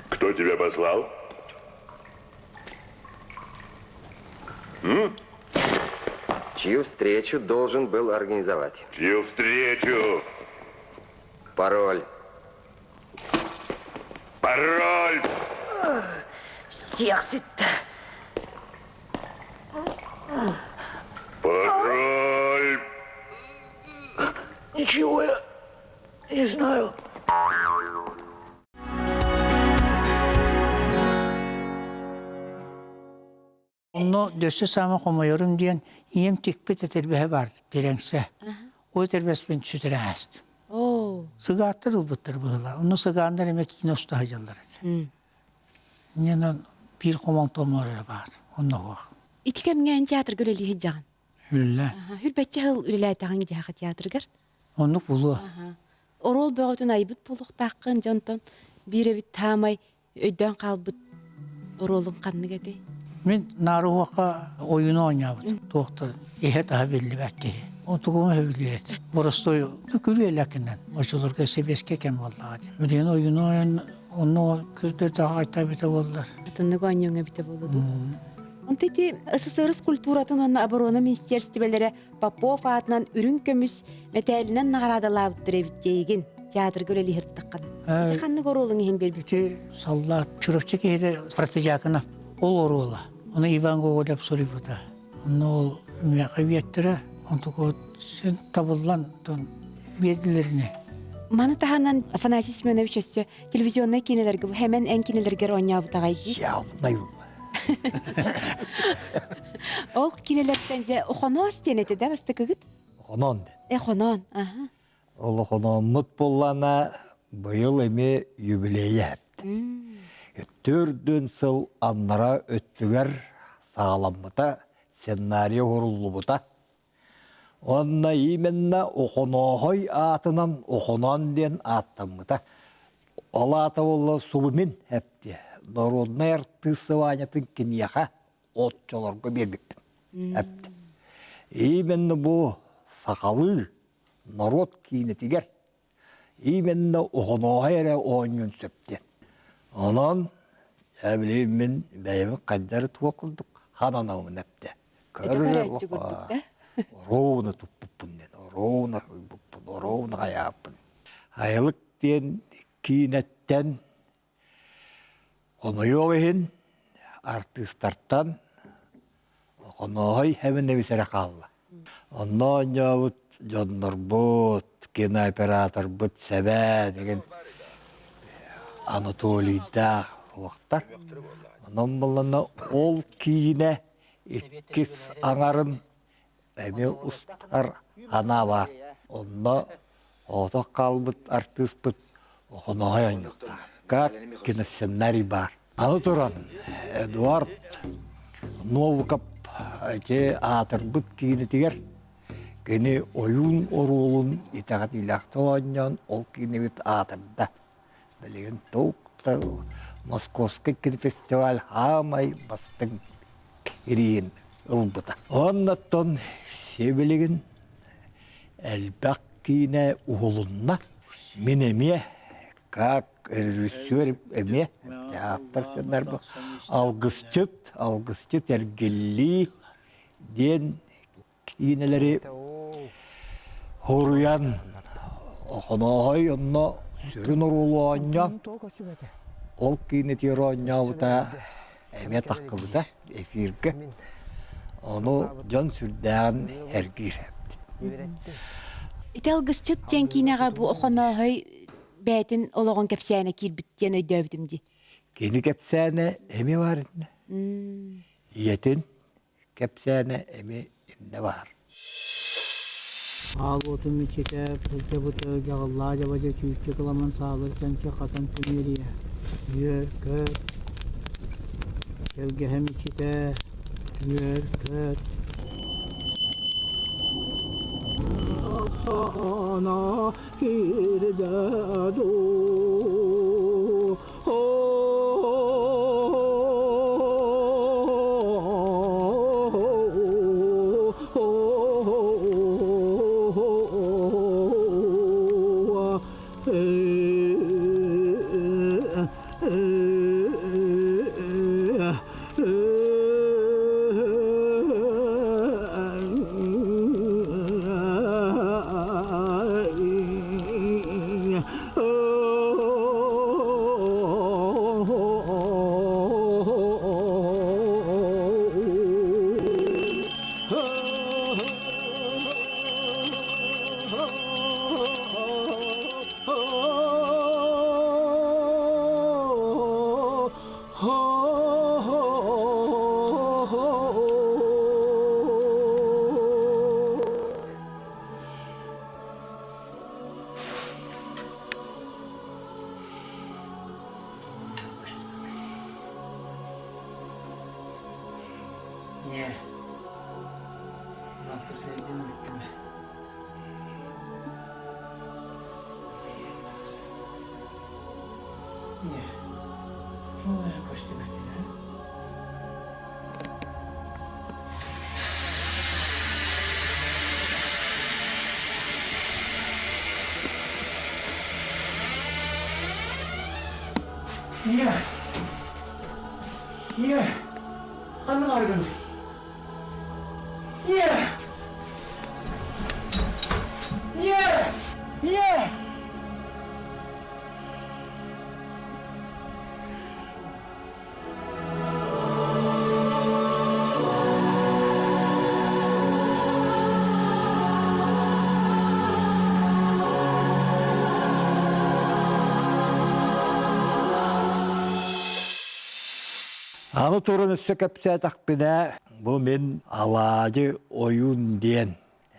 Кто тебя послал? М?
Чью встречу должен был организовать?
Чью встречу?
Пароль.
Пароль!
Всех сытта.
Пароль!
Ничего я не знаю.
Онно дөссө саама хомойорум диэн ийэм тикпит этэрбэһэ баар тирэҥсэ. Ол этэрбэспин сүтэрэ ааст. Сыгааттар ылбыттар быһыылаах. Онно сыгааннар эмэ киинэ уста сылдьаллар этэ. Инньэ биир хомолтомор эрэ баар. Онно суох.
Ити кэмҥэ эн театрга үлэлии сылдьаҕын?
Үлэлээ.
Хүрбэччэ сыл үлэлээтэҕиҥ дьаһаха театрыгар?
Оннук булуо.
Оруол бөҕөтүн айбыт буолуохтааххын, дьэ онтон биир эбит таамай өйдөөн хаалбыт оруолуҥ ханнык этэй?
Мин нааруһуохха ойууну оонньообутум. Туох да иһэ-таһа биллибэт киһи. Онтугум өһүлүүр этим. Боростуой күлүөлэкинэн очолорго сэбиэскэй кэм буоллаҕа дии. Билигин ойууну ойон онно көрдөтөҕө эбитэ буоллар.
Атыннык оонньууҥ эбитэ буолуо дуу? Онто ити СССР культуратын уонна оборона министиэристибэлэрэ Попов аатынан үрүҥ көмүс мэтээлинэн наҕараадалаабыттар эбит диэйигин театрга үлэлиһиртаххына. Ити ханнык оруолуҥ иһин биэрбит?
Ити саллаат Чурапчы киһитэ Протодьяконов ол оруола. Ону Иван Гоголев суруйбута. Онно ол миэхэ биэттэрэ, онтуку син табыллан биэрдилэрини.
Маны таһынан Афанасий Семенович өссө телевизионнай киинэлэргэ хэмэн эн кинилэргэр оонньообутаҕай дии.
Явнай
Ол кинилэртэн дьэ Охоноос диэн этэ да бастакыгыт?
Охоноон дэ.
Эхоноон, аха.
Ол охонооммут буоллаана быйыл эмиэ юбилейа эпт. Төрдүн сыл аннара өттүгэр саҕаламмыта, сценарий оһоруллубута. Уонна именно Охонооһой аатынан Охоноон диэн ааттаммыта. Ол аата буолла субумин эптиэ. Народнай артыыс сыбаанньатын киниэхэ оччолорго биэрбиппин эпти. Именно бу сахалыы норуот киинэтигэр именно Охонооһой эрэ оонньуон сөп диэн. Онон билигин мин бэйэбин хайдары туох курдук хананабын эптэ.
Көрөөччү курдук да?
Ровно туппуппун диэн, ровно уйбуппун, ровно хайааппын. Айылык диэн киинэттэн хомойуох иһин артыыстартан Хонооһой Эбинэбис эрэ хаалла. Онно оонньообут дьоннорбут, кинооператорбыт Сэбээн деген Анатолийдаах уохтар. Онон буллана ол киинэ иккис аҥарын эмиэ устар анаа баар. Онно оҕотох хаалбыт артыыспыт Охонооһой оонньуохтаах. Как киносценарий баар. Аны туран, Эдуард Новиков ити аатырбыт киинэтигэр кини ойуун оруолун итэҕэтиилээхтик оонньоон ол киинэбит аатырда. Билигин туох да Московскай кинофестиваль саамай бастыҥ ириин ылбыта. Оннуттан сибилигин элбэх киинэ уһулунна. Мин эмиэ как режиссер эмиэ театр сценарий алгысчыт, алгысчыт эргиллии диэн киинэлэри хоруйан Охонооһой онно сүрүн оруолу оонньоон ол киинэтигэр оонньообута эмиэ таххыбыта эфиргэ ону дьон сүрдээҕин эргиир
Ити алгысчыт диэн киинэҕэ бу Охонооһой бэйэтин олоҕун кэпсээнэ киирбит диэн өйдөөбүтүм дии.
Кини кэпсээнэ эмиэ баар иннэ. Ийэтин кэпсээнэ эмиэ иннэ баар.
Аал уотун мичитэ, сылдьабыты, дьаҕыллаа дьабадьа чүүччэ кыламан саалыр кэмчи хатан түмүөрүйэ. Үөр-көт, тэлгэһэм иччитэ, үөр-көт. Саана киирдэ дуу, Ийээ, лаппысайдын ыыттым ээ. Ийээ, туох эрэ көстүбэтин ээ? Ийээ! Ийээ! Ханнык арыгыный? Ийээ! Ийээ! Ийээ!
Аны туран өссө кэпсээтэхпинэ, бу мин алаадьы ойуун диэн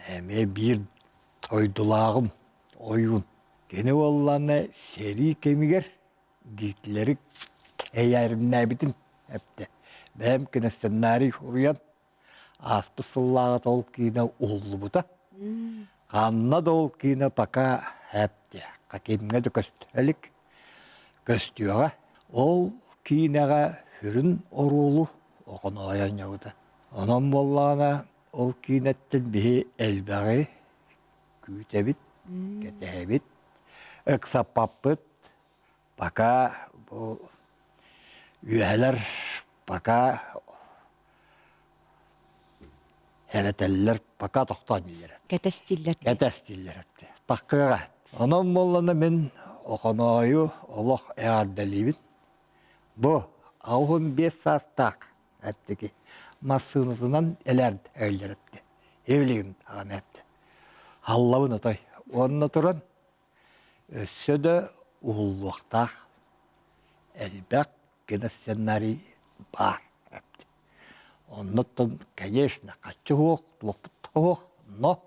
эмиэ биир дойдулааҕым ойуун. Кини уоллаана сэрии кэмигэр Гитлери эйээримнээбитин эптэ. Бэйэм кини сценарий суруйан ааспыт сыллааҕыта ол киинэ уһуллубута. Ханна да ол киинэ пока эптэ. Кимҥэ да көстө илик. Көстүөҕэ. Ол киинэҕэ сүрүн оруолу Охоноойо оонньообута. Онон буоллаҕына ол киинэттэн биһи элбэҕи күүтэбит, кэтэһэбит, ыксаппаппыт. Пока бу үөһэлэр пока эрэтэллэр, пока тохтоон дииллэр.
Кэтэстиллэр.
Кэтэстиллэр. Таккыга. Онон буоллана мин Охоноойу олох эҕэрдэлиибин. Бу 85 саастаах эттики массыынатынан элээрд өйлөрөптө. Эвлигин аҕам эпти. Халлабын отой. Уонна туран өссө да уһуллуохтаах элбэх киносценарий баар эбит. Оннуттан, конечно, хаччы суох, туохпут суох, но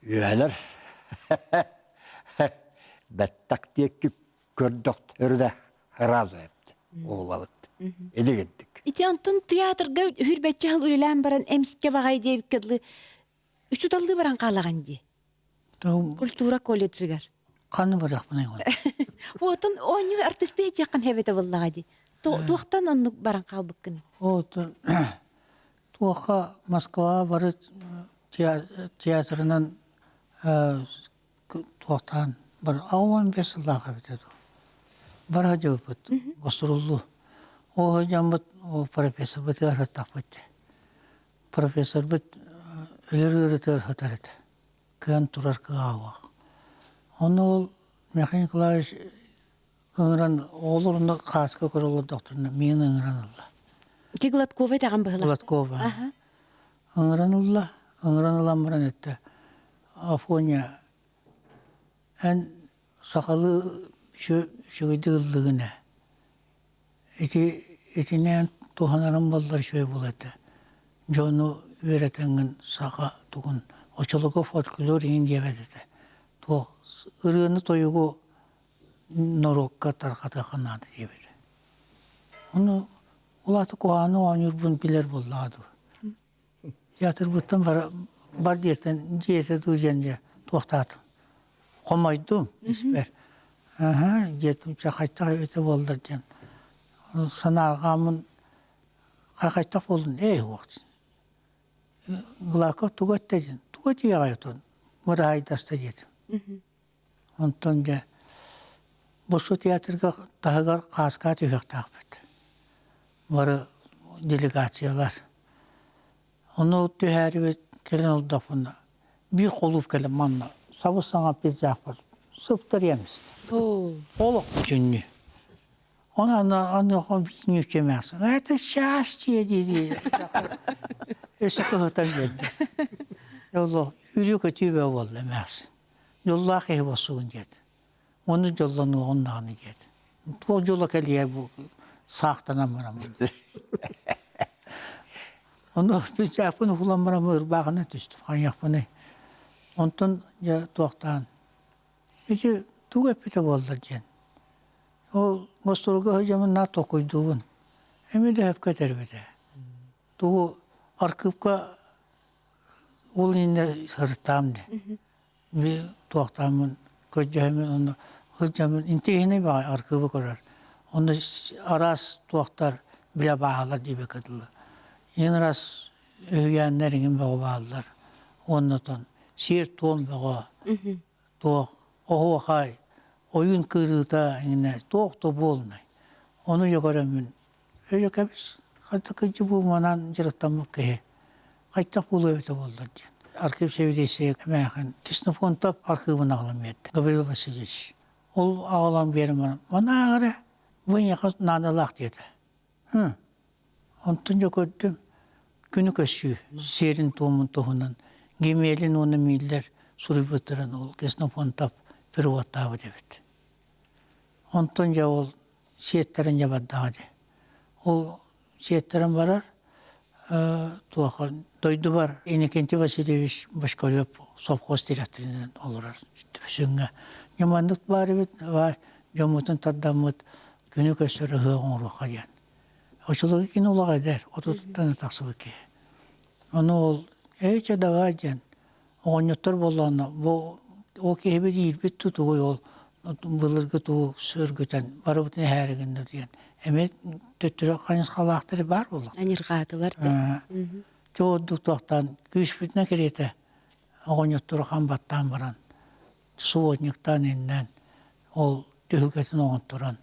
үөһэлэр бэттэх диэки көрдөхтөрүнэ сразу эбит уһулабыт. Илигирдик.
Ити онтон театрга хүрбэччэ сыл үлэлээн баран эмискэ баҕай диэбиккэ дылы үчүталлыы баран хаалаҕын дии. Культура колледжыгар.
Ханны барыахпыный ол?
Отон оонньуу артисты этиэххин хэбэтэ буоллаҕа дии. Туохтан оннук баран хаалбыккын?
Отон туохха Москва бары театрынан туохтаан бар 15 сыллаах эбитэ дуу. Бара дьыбыппыт, гоструллу. Ол дьаммыт профессорбытыгар сыттахпыт. Профессорбыт өлөр ыарытыгар сытар этэ. Кыан турар кыаҕа Ону ол Михаил Николаевич ыҥыран, оҕолор хааска көрө олордохторуна миигин ыҥыран ылла.
Ити Гладкова этэҕин быһылаах.
Гладкова. Ыҥыран ылла, ыҥыран ылан баран эттэ, Афоня, эн сахалыы үчүгэйдик ыллыгын ээ. Ити итинэн туһанарым буоллар үчүгэй буолуо этэ. Дьону үөрэтэҥҥин саха тугун очолого фольклор иһин диэбэт этэ. Туох ырыаны-тойугу норуокка тарҕатыахха наада диэбитэ. Ону ол аата куһаҕаны оонньуурбун билэр буоллаҕа дуу. Театрбыттан бар, бар диэтэн дьиэтэ дуу диэн дьэ туохтаатым. Хомойдум испэр. Аһа, диэтим, чэ хайтах эбитэ буоллар диэн. Санаарҕааммын хайтах буоллун ээ уох Глаков тугу эттэ диэн, тугу этиэҕэй отон мыраайдаста диэтим. Онтон дьэ Босу театрга таһыгар хааска түһүөхтээхпит. Бары делегациялар. Ону түһээрибит кэлэн олдохпуна биир холууп кэлэн манна сабыс-саҥа пиджакпар сыптарыйан истэ. Олох бүтүннүү. Оны аны биир Это счастье дии Өссө кыһытан биэрдэ. Олох үрүү-көтүү бөҕө буолла эмээхсин. Дьоллоох киһи буолсугун диэт. Ону дьоллонуоҕун даҕаны диэт. Туох дьоло кэлиэ бу. Саахтанан бараммын. Ону пинчааппын уһулан баран ырбаахынан түстүм, хайыахпыный. Онтон дьэ туохтаан ити тугу эппитэ буолла диэн. Ол гостуруга сылдьаммын наар толкуйдуубун. Эмиэ да сөпкө этэр эбит ээ. Тугу архыыпка ол иннинэ сырыттаам дии. Би туохтааммын көрдөһөммүн онно сылдьаммын интэриэһинэй баҕайы архыыбы көрөр. Онно араас туохтар бile бааһалар диэбиккэ дылы. Ең раз үһүйээннэр иҥин бөҕө бааллар. Уоннатон сиэр-туом бөҕө туох оһуохай ойуун кыырыыта иҥинэ туох да буолунай. Ону дьэ көрөммүн Өйө кэбис, хата кырдьы бу манан дьарыктаммыт киһи хайдах буолуо эбитэ буоллар диэн. Архив сэбиэдиссэйэ эмээхин Ксенофонтов архыыбын аҕалан биэрдэ. Гаврил Васильевич. Ол аҕалан биэрэн баран, манаа эрэ, бу эйиэхэ наадалаах диэтэ. Хм. Онтон дьэ көрдүм, күнү көссүү сиэрин-туомун туһунан Гемелин уонна Миллер суруйбуттарын ол Ксенофонтов переводтаабыт эбит. Онтон дьэ ол сиэттэрин дьэ бардаҕа дии. Ол сиэттэрин барар туоха дойдубар Иннокентий Васильевич Бочкарев совхоз директорынан олорор Дүпсүҥҥэ. Дьэ маннык баар эбит, дьоммутун тардаммыт күнү көрсөр ыһыах оҥоруохха диэн. Оччолорго кини улаҕа эдэр, отутуттан тахсыбыт киһи. Ону ол эй чэ давай диэн Оҕонньоттор буоллаҕына бу ол киһибит иирбит тутугуй ол былыргы тугу сөргүтэн барыбытын эһээри гынна диэн эмиэ төттөрү хайысхалаахтары баар буоллахтар.
Аньырҕаатылар да.
Чоодук туохтаан күүспүтүнэн кэриэтэ оҕонньоттору хам баттаан баран субботниктаан иннэн ол түһүлгэтин оҥотторон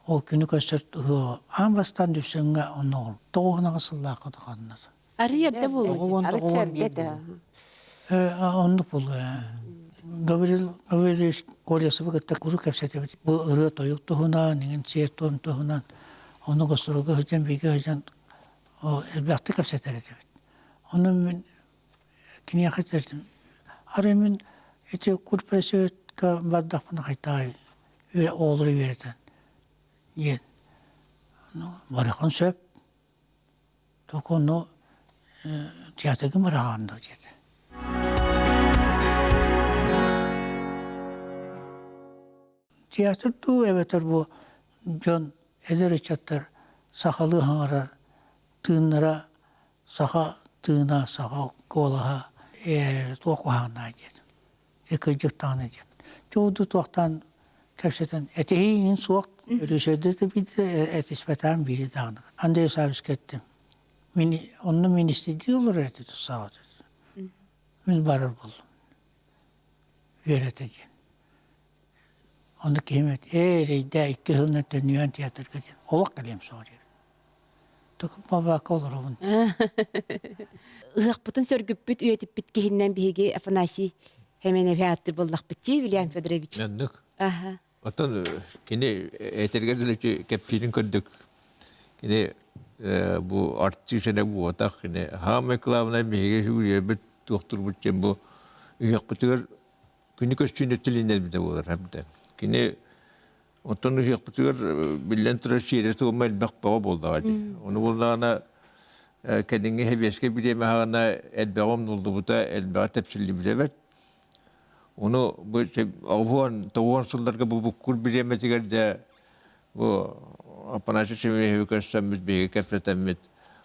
ол күнү көрсөр ыһыаҕы аан бастаан Дүпсүҥҥэ онно тоҕуһунаҕа сыллаахха таханнар.
Арый эрдэ буолуо.
Арычча эрдэ этэ.
Оннук буолуо. Гаврил Гаврильевич Колесовы кытта куруук кэпсэтэбит. Бу ырыа-тойук туһунан, иҥин сиэр-туом туһунан, ону гастролга сылдьан, бииргэ сылдьан элбэхтик кэпсэтэр этибит. Ону мин киниэхэ этэрим. Арай мин ити культпросветка бардахпына хайтаай оҕолору үөрэтэн диэн. Барыаххын сөп. Только театрга быраҕан доо диэтэ. Театр дуу эбэтэр бу дьон эдэр ыччаттар сахалыы хаҥарар тыыннара саха тыына, саха куолаһа ээрэрэ туох куһаҕаннаах диэтим. Дьэ кырдьык даҕаны диэн. Чугуду туохтаан кэпсэтэн этиһии суох өрүсөйдө да биирдэ этиспэтэҕим биири даҕаны. Андрей Савичка эттим. Мин онно министрдии олорор этэ тусаабыт. Мин барар буоллум. Үөрэтэ диэн. Ону киһим эт, ээ эрэйдээ икки сылынан төннүөн театрга диэн. Олох кэлиэм суоҕа диэн. Павлака олоробун.
Ыһыахпытын сөргүппүт, үйэтиппит киһиннэн биһиги Афанасий Хеменеви ааттыыр буоллахпыт дии, Вильям Федорович.
Оннук.
Аха.
Оттон кини этэргэ дылы кэпсиирин көрдүк. Кини бу артист эрэ буотах, кини самое главное биһиги сүгүрүйэрбит туохтурбут диэн бу ыһыахпытыгар күнү көстүүнү тилиннэрбитэ буолар эбитэ. Кини Оттон ыһыахпытыгар биллэн турар сиэрэ-туома элбэх бөҕө буоллаҕа дии. Ону буоллаҕына кэлиҥҥи сэбиэскэй бириэмэ саҕана элбэҕи умнуллубута, элбэҕи тэпсиллибитэ эбит. Ону бу оҕуон, тоҕуон сылларга бу буккур бириэмэтигэр дьэ бу Афанасий Семеновиһы көрсөммүт, биһиги кэпсэтэммит,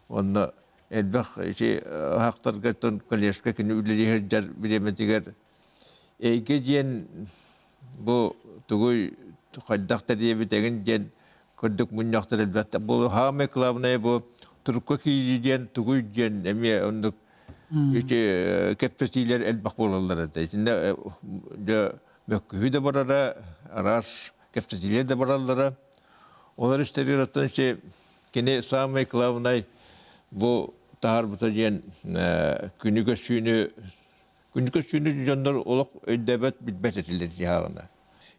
онно элбэх ити ыһахтарга коллежка кини үлэлии сылдьар бириэмэтигэр Эйгэ диэн бу тугуй хайдах тэрийэбит эҥин диэн курдук мунньахтар элбэхтэр. Бу самое главное бу турукка киирии диэн тугуй диэн эмиэ оннук ити кэпсэтиилэр элбэх буолаллар этэ. Итиннэ дьэ мөккүһүү да барара, араас кэпсэтиилэр да бараллара. Олор истэригэр оттон ити кини самый главный бу таһаарбыта диэн күнү көссүүнү Күндү көстүүнү дьоннор олох өйдөөбөт, билбэт этилэр дьаһаҕына.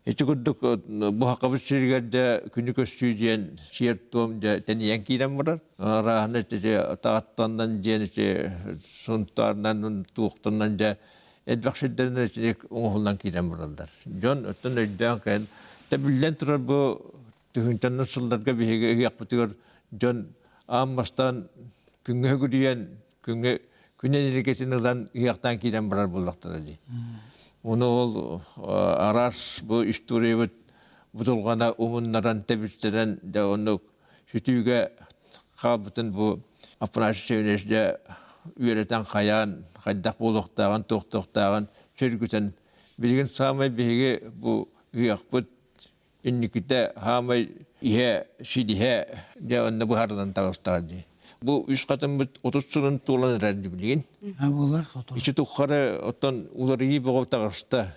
Ити курдук бу Хакабыт сиригэр дьэ күнү көстүү диэн сиэр-туом дьэ тэнийэн киирэн барар. Арааһына ити тааттанан диэн ити Сунтаарынан туохтанан дьэ элбэх сирдэринэн итини оҥоһуллан киирэн бараллар. Дьон оттон өйдөөн кэлэн, тэбиллэн турар бу. Тыһыынчаннан сылларга биһиги ыһыахпытыгар дьон аан бастаан күҥҥэ үгүрүйэн, күҥҥэ күн энергетин ылан ыһыахтаан киирэн барар буоллахтара дии. Ону ол араас бу историябыт бутулҕана умуннаран, тэбистэрэн, дьэ оннук сүтүүгэ хаалбытын бу Афанасий Семенович дьэ үөрэтэн хайаан, хайдах буолуохтааҕын, туохтуохтааҕын сөргүтэн билигин саамай биһиги бу ыһыахпыт инникитэ хаамай иһэ силиһэ дьэ онно быһаарыллан таҕыстаҕа дии. Бу үс хатыммыт 30 сылын туолан эрэр билигин.
Буолар сотору.
Ичи туххары оттон уларыйыы бөҕө таҕыста.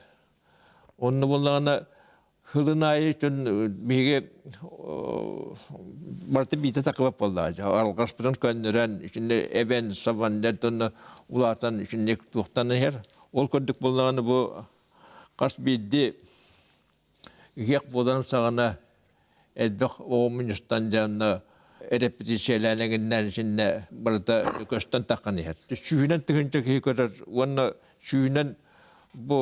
Онно буоллаҕына хылын аайы дьон биһиги барыта биитэ такыбат буоллаҕа. Алҕаспытын көннөрөн, итиннэ эбэн, сабан, дьэ улаатан итинник туохтан иһэр. Ол курдук буоллаҕына бу хас биирдии Ыһыах буоларын саҕана элбэх оҕо мунньустан дьэ эрэпэтииссийэлээн эҥиннээн итиннэ барыта көстөн таххан иһэр. Сүүһүнэн тыһыынча киһи көрөр уонна сүүһүнэн бу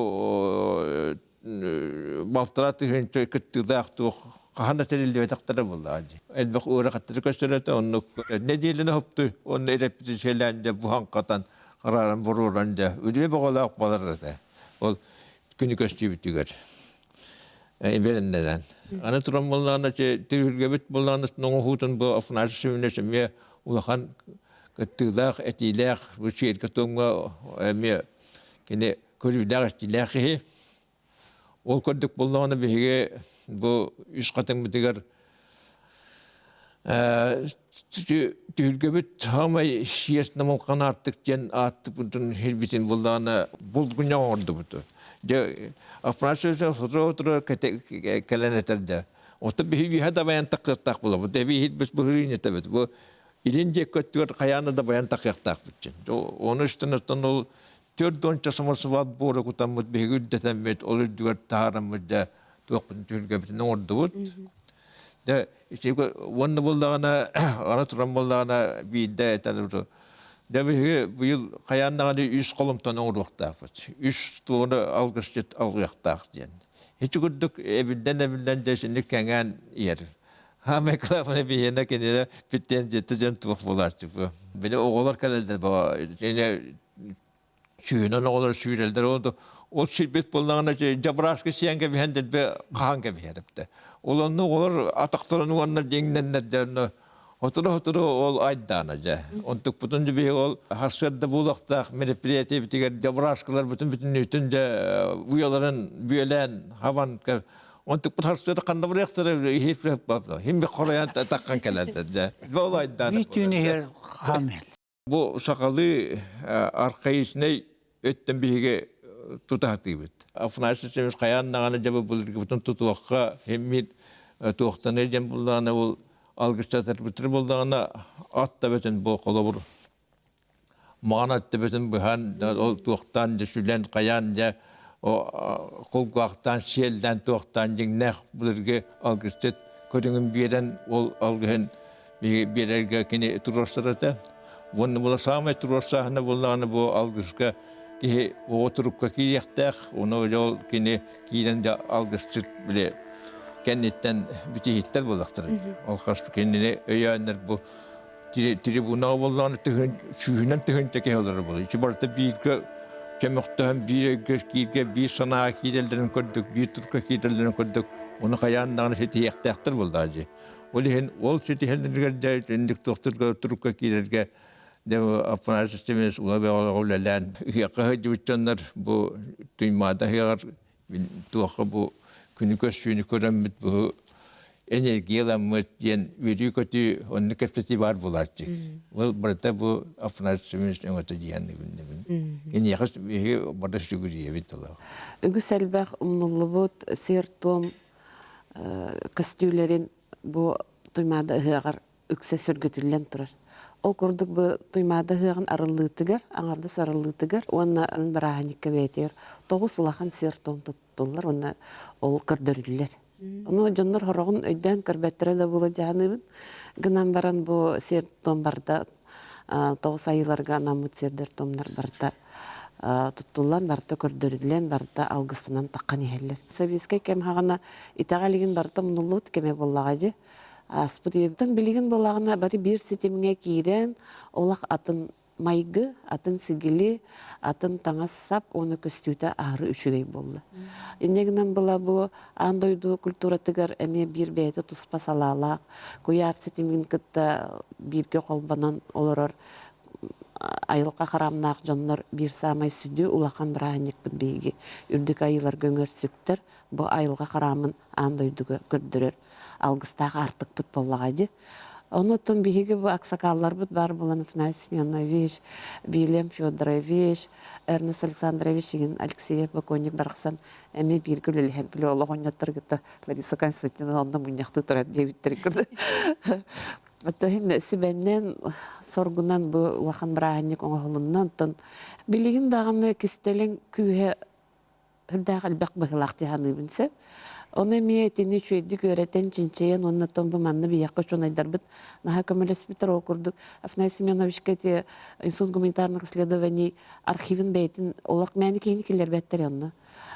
балтараа тыһыынча кыттыылаах туох хаһан да тэриллибэтэхтэрэ буоллаҕа дии. Элбэх ыарахаттары көстөрөтө оннук нэдиэлэни хоптуй уонна эрэпэтииссийэлээн дьэ буһан хатан харааран боруоран дьэ үлүө бөҕөлөөх буолар этэ. Ол күнү көстүүбүтүгэр бэриннэнэн. Аны туран буоллаҕына түһүлгэбит буоллаҕына оҥоһуутун бу Афанасий Семенович эмиэ улахан кыттыылаах, этиилээх бу сиэргэ-туомҥа эмиэ кини көрүүлээх-истиилээх киһи. Ол курдук буоллаҕына биһиги бу үс хатыҥмытыгар Түһүлгэбит саамай сиэс намылхан аартык диэн ааттыппытын сирбитин буллаҕына булгунньах оҥордубут. Дьэ Афанасий сотору-сотору кэлэн этэр да Оттон биһиги үөһэ дабайан тахсыахтаах буолабыт. Эбии иһит быһырыын этэбит. Бу илин диэки өттүгэр хайаан да дабайан тахсыахтаахпыт диэн. Ону истэн оттон ол түөрт уонча самосвал буора кутаммыт биһиги үрдэтэммит, ол үрдүгэр таһаараммыт дьэ туохпутун түһүлгэбитин оҥордубут. Дьэ уонна буоллаҕына аны туран буоллаҕына биирдэ этэр дьэ биһиги быйыл хайаан даҕаны үс холумтан оҥоруохтаахпыт. Үс туону алгысчыт алгыахтаах диэн. Ити курдук эбиллэн-эбиллэн дьэ итинник кэҥээн иһэр. Хаамай кылаабына биһиэнэ кинилэр претензията дьон туох буолааччы бу. Били оҕолор кэлэллэр бу сүүнэн оҕолор сүүрэллэр ол ол сирбит буоллаҕына дьабырааскы сиэн кэбиһэн дэлби хаһан кэбиһэр эбитэ. Ол онно оҕолор атахтарын уонна дьиҥнэннэр дьэ онно сотору-сотору ол айдаана дьэ. Онтукпутун биһиги ол сарсыарда буолуохтаах мероприятиебитигэр дьабырааскылар бүтүн бүтүннүүтүн дьэ уйаларын бүөлээн хабан онтукпут сарсыарда ханна барыахтара хим хоройон таххан кэлэр дьэ. Ол айдаана.
Биир түүн иһэр хаамел.
Бу сахалыы архаичнай өттөн биһиги тутаһатыыбыт. Афанасий Семенович хайаан даҕаны дьэ былыргыбытын тутуохха химмит туохтаны диэн буллаҕына ол алгыстатарбытыр буллаҕына ат да бөтүн бу холобур маҕан ат төбөтүн быһан ол туохтаан дьэ сүлэн хайаан дьэ кулгаахтаан сиэллээн туохтаан дьиҥнээх былыргы алгысчыт көрүҥүн биэрэн ол алгыһын биэрэргэ кини туруорсар этэ. Уонна була саамай туруорсааһына буоллаҕына бу алгыска киһи оҕо турукка киириэхтээх, ону ол кини киирэн да алгысчыт били кэнниттэн бүтиһиттэр буоллахтара. Ол хас кинини өйөөннөр бу трибунаҕа буоллаҕына тыһын сүүһүнэн тыһыынча киһи олорор буолар. Ити барыта бииргэ көмөхтөһөн биир өйгө кииргэ биир санааҕа киирэллэрин көрдүк, биир турукка киирэллэрин көрдүк, ону хайаан даҕаны ситиһиэхтээхтэр буоллаҕа дии. Ол иһин ол ситиһэллэригэр дьэ итинник туохтурга турукка киирэргэ дьэ Афанасий Семенович ула бөҕө үлэлээн ыһыахха сылдьыбыт дьоннор бу Туймаада ыһыаҕар туохха бу күнү көрсүүнү көрөммүт бу энергияламмыт диэн үөрүү-көтүү оннук кэпсэтии баар буолааччы. Ол барыта бу Афанасий Семенович өҥөтө диэн билиннибин. Киниэхэ биһиги бары сүгүрүйэбит тылы.
Үгүс элбэх умнуллубут сиэр-туом көстүүлэрин бу Туймаада ыһыаҕар үксэ сөргүтүллэн турар. Ол курдук бу Туймаада ыһыаҕын арыллыытыгар, аҥардас арыллыытыгар уонна бырааһынньыкка бэйэтигэр тоҕус улахан сиэр-туом туттуллар уонна ол көрдөрүллэр. Ону дьоннор хороҕун өйдөөн көрбөттөрө да буолуо дьаһаныыбын. Гынан баран бу сиэр-туом барда тоҕус айыыларга анаммыт сиэрдэр-туомнар барыта. туттуллан барыта көрдөрүллэн барыта алгысынан таххан иһэллэр. Советскай кэм хаҕана итэҕэлигин барыта мунуллубут кэмэ буоллаҕа дьи. Ааспыт үйэбитин билигин буоллаҕына бары биир ситимҥэ киирэн олох атын майгы, атын сигили, атын таҥас-сап уонна көстүүтэ аһары үчүгэй буолла. Инньэ гынан была бу аан дойду культуратыгар эмиэ биир бэйэтэ туспа салаалаах, куйаар ситимин кытта бииргэ холбонон олорор айылҕа харамнаах дьоннор биир саамай сүдү улахан бырааһынньыкпыт биһиги үрдүк айыыларга үҥэрсүктэр бу айылҕа хараамын аан дойдуга көрдөрөр алгыстаах аартыкпыт буоллаҕа дии. Онуттан биһиги бу аксакалларбыт баар буолан Афанасий Семенович, Вильям Федорович, Эрнест Александрович игин Алексеев бокуонньук барахсан эмиэ бииргэ үлэлэһэн били олох оҕонньоттор кытта Лариса Константиновна онно мунньахтыы турар диэбиттэр курдук. Оттон сүбэннэн, соргунан бу улахан бырааһынньык оҥоһулунна. Онтон билигин даҕаны кистэлэҥ күүһэ үрдээх элбэх быһыылаах дии саныыбын сөп. Ону эмиэ итини үчүгэйдик үөрэтэн, чинчийэн уонна оттон бу манна биһиэхэ учуонайдарбыт наһаа көмөлөспүттэр. Ол курдук Афанасий Семеновичка ити Институт гуманитарных исследований архивын бэйэтин олох мээнэ киһини киллэрбэттэр онно.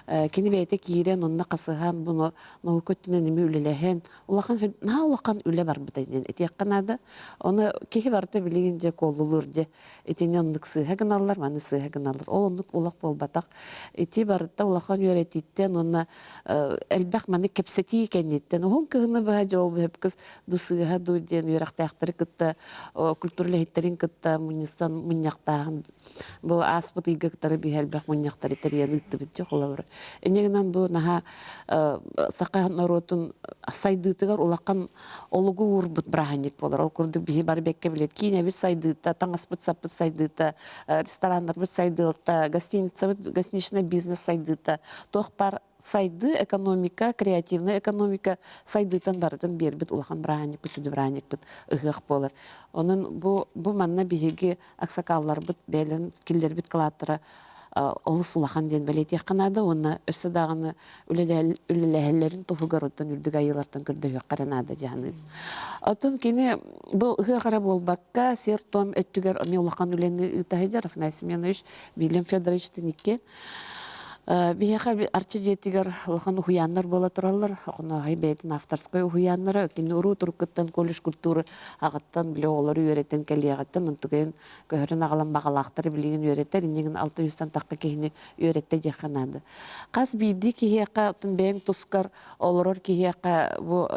Кини бэйэтэ киирэн онно хасыһан буну наука өттүнэн эмиэ үлэлэһэн улахан наһаа улахан үлэ барбыта диэн этиэххэ наада. Ону киһи барыта билигин дьэ куолулуур дьэ итини оннук сыыһа гыналлар, маны сыыһа гыналлар. Ол оннук улах буолбатах. Ити барыта улахан үөрэтииттэн уонна элбэх маны кэпсэтии кэнниттэн уһун кыһыны быһа дьол быһыпкыс ду сыыһа ду диэн үөрэхтээхтэри кытта культура үлэһиттэрин кытта мунньустан мунньахтааһын бу ааспыт ыйга кытары биһи элбэх мунньахтары тэрийэн ыыттыбыт дьэ холобура. Инньэ гынан бу наһаа саха норуотун сайдыытыгар улахан олугу уурбут бырааһынньык буолар. Ол курдук биһи бары бэккэ билет киинэбит сайдыыта, таҥаспыт-саппыт сайдыыта, рестораннарбыт сайдыылта, гостиницабыт, гостиничный бизнес сайдыыта, туох баар сайдыы экономика, креативная экономика сайдыытын барытын биэрбит улахан бырааһынньыкпыт, сүдү бырааһынньыкпыт ыһыах буолар. Онон бу, бу манна биһиги аксакалларбыт бэйэлэрин киллэрбит кылааттара олус улахан диэн бэлиэтиэххэ наада уонна өссө даҕаны үлэлэһэллэрин туһугар оттон үрдүк айыылартан көрдөһүөххэ эрэ наада дии саныыбын. Оттон кини бу ыһыах эрэ буолбакка сиэр-туом өттүгэр эмиэ улахан үлэни ыыта сылдьар Афанасий Семенович Вильям Федорович Тиникке Биһиэхэ Арчы дьиэтигэр улахан уһуйааннар буола тураллар. Оҕоноохой бэйэтин авторскай уһуйааннара. Кини уруу туруккуттан колледж культуры аҕыттан били оҕолору үөрэтэн кэлиэҕиттэн онтукайын көһөрөн аҕалан баҕалаахтары билигин үөрэтэр. Иннигин 600-тан тахха киһини үөрэттэ диэххэ наада. Хас биирдии киһиэхэ оттон бэйэҥ тускар олорор киһиэхэ бу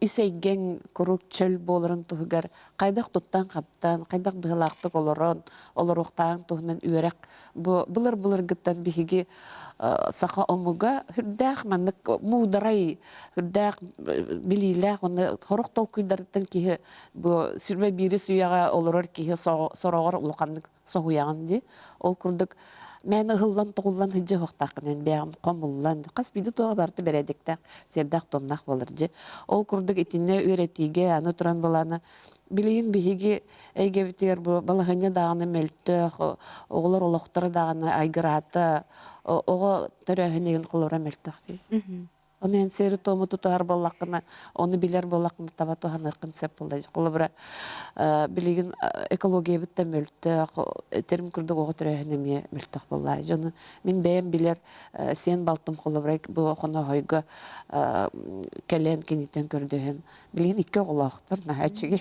ис эйгэҥ куруук чөл буоларын туһугар хайдах туттан-хаптан, хайдах быһыылаахтык олорон, олоруохтааҕын туһунан үөрэх бу былыр-былыргыттан биһиги саха омуга сүрдээх маннык муударай, сүрдээх билиилээх уонна сорох толкуйдарыттан киһи бу сүрбэ биирис үйэҕэ олорор киһи сороҕор улаханнык соһуйаҕын дии. Ол курдук мээнэ ыһыллан-тоҕуллан сылдьа суохтааххын бэйэҕин хомуллан хас биирдии туоҕа барыта бэрээдэктээх, сиэрдээх-туомнаах буолар дии. Ол курдук итиннэ үөрэтиигэ аны туран былаана билигин биһиги эйгэбитигэр бу балаһыанньа даҕаны мөлтөх, оҕолор олохторо даҕаны айгыраата, оҕо төрөөһүн игин холоро мөлтөх дии. Ону эн сиэри-туому тутуһар буоллаххына, ону билэр буоллаххына таба туһаныаххын сөп буолла. Холобура, билигин экологиябыт да мөлтөх, этэрим курдук оҕо төрөөһүн эмиэ мөлтөх буолла. Дьону мин бэйэм билэр сиэн балтым холобура бу Хонооһойго кэлэн киниттэн көрдөһөн билигин икки оҕолоохтор наһаа үчүгэй.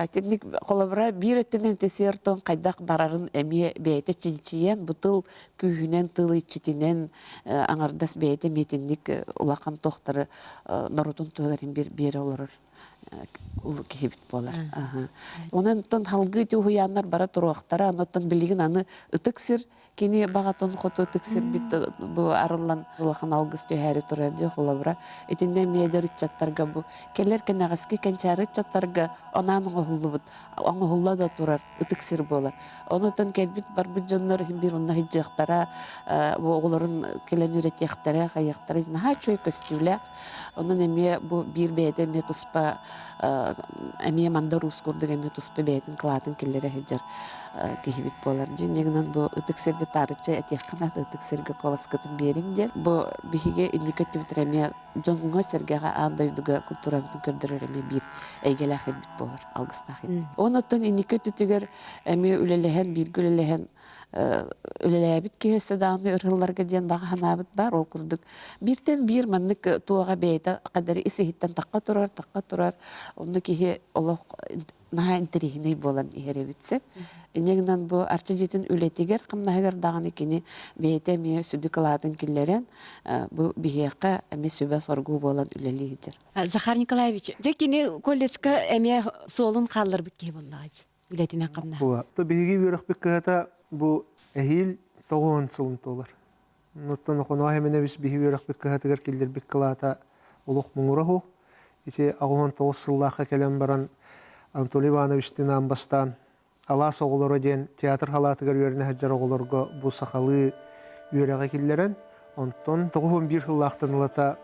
Итинник холобура биир өттүнэн ити сиэр-туом хайдах барарын эмиэ бэйэтэ чинчийэн бу тыл күүһүнэн, тыл иччитинэн аҥардас бэйэтэ эмиэ итинник улахан туохтары норуотун туһугар биэрэ олорор улуу киһибит буолар. Онон оттон халгыы ити уһуйааннар бара туруохтара, онон билигин аны ытык сир кини баҕатын хоту ытык сирбит бу арыллан улахан алгыс түһээри турар дии холобура. Итиннэ эмиэ эдэр ыччаттарга бу кэлэр кэнэҕэски кэнчээри ыччаттарга анаан оҥоһуллубут оҥоһулла да турар ытык сир буолар. Онутан кэлбит барбыт дьоннор иһин биир онно сылдьыахтара, бу оҕолорун кэлэн үөрэтиэхтэрэ, хайыахтара наһаа үчүгэй көстүүлээх. Онон эмиэ бу биир бэйэтэ эмиэ туспа эмиэ Мандар Уус курдук эмиэ туспа бэйэтин кылаатын киллэрэ сылдьар киһибит буолар. Дьиҥ бу ытык сиргэ таарычча этиэххэ наада ытык сиргэ куоласкытын биэриҥ диэн. Бу биһиги инники өттүбүтүгэр эмиэ дьоҥҥо-сэргэҕэ аан дойдуга культурабытын көрдөрөр эмиэ биир эйгэлээх ирбит буолар, алгыстаах ирбит. Онон инники өттүтүгэр эмиэ үлэлэһэн, бииргэ үлэлэһэн үлэлээбит киһи өссө даҕаны өр сылларга диэн баҕа санаабыт баар. Ол курдук бииртэн биир маннык туоҕа бэйэтэ хадары ис иһиттэн тахха турар, тахха турар. Онно киһи олох наһаа интэриэһинэй буолан иһэр эбит сөп. Инньэ гынан бу Арчы дьиэтин үлэтигэр, хамнаһыгар даҕаны кини бэйэтэ эмиэ сүдү кылаатын киллэрэн, бу биһиэхэ эмиэ сүбэ-соргу буолан үлэлии сылдьар.
Захар Николаевич, дьэ кини колледжка эмиэ суолун хаалларбыт киһи буоллаҕа дии, үлэтинэн хамнаһа.
Биһиги үөрэхпит кыһата бу эһиил тоҕуһун сылын туолар. Оттон Охоноох Эминэбис биһи үөрэхпит кыһатыгар киллэрбит кылаата олох муҥура суох. Ити 89 сыллаахха кэлэн баран Анатолий Ивановичтыын аан бастаан Алаас оҕолоро диэн театр халаатыгар үөрэнэ сылдьар оҕолорго бу сахалыы үөрэҕи киллэрэн, онтон 91 сыллаахтан ылата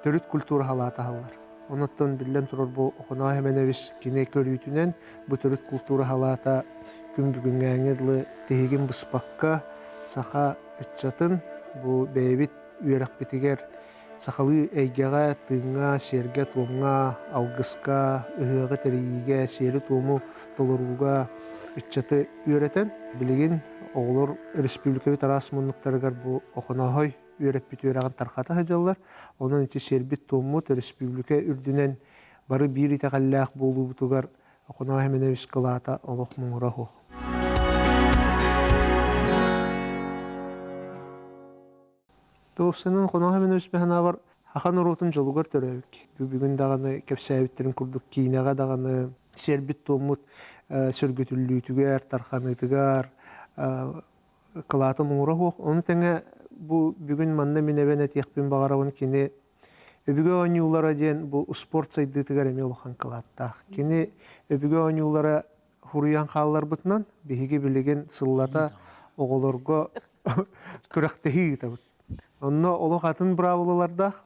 төрүт культура халаата аһаллар. Онуттан биллэн турар бу Охоноох Эминэбис кини көрүүтүнэн бу төрүт култуура халаата күн бүгүҥҥээҥҥэ дылы тиһигин быспакка саха ыччатын бу бэйэбит үөрэхпитигэр сахалыы эйгэҕэ, тыыҥҥа, сиэргэ-туомҥа, алгыска, ыһыаҕы тэрийиигэ, сиэри-туому толорууга ыччаты үөрэтэн, билигин оҕолор республикабыт араас муннуктарыгар бу Охонооһой үөрэппит үөрэҕин тарҕата сылдьаллар. Онон ити сиэрбит-туоммут республика үрдүнэн бары биир итэҕэллээх буолуубутугар Охоноо Эминэбис кылаата олох муҥура суох. Туохсанан Хоноо Эминэбис санаабар саха норуотун дьолугар төрөөбүт. Бүгүн даҕаны кэпсээбиттэрин курдук киинэҕэ даҕаны сиэрбит-туоммут сөргүтүллүүтүгэр, тарханыытыгар кылаата муҥура суох. Ону тэҥэ бу бүгүн манна мин эбэн этиэхпин баҕарабын кини Өбүгэ оонньуулара диэн бу спорт сайдыытыгар эмиэ улахан кылааттаах. Кини өбүгэ оонньуулара хуруйан хаалларбытынан биһиги билигин сыллата оҕолорго күрэхтэһии ыытабыт. Онно олох атын быраабылалардаах.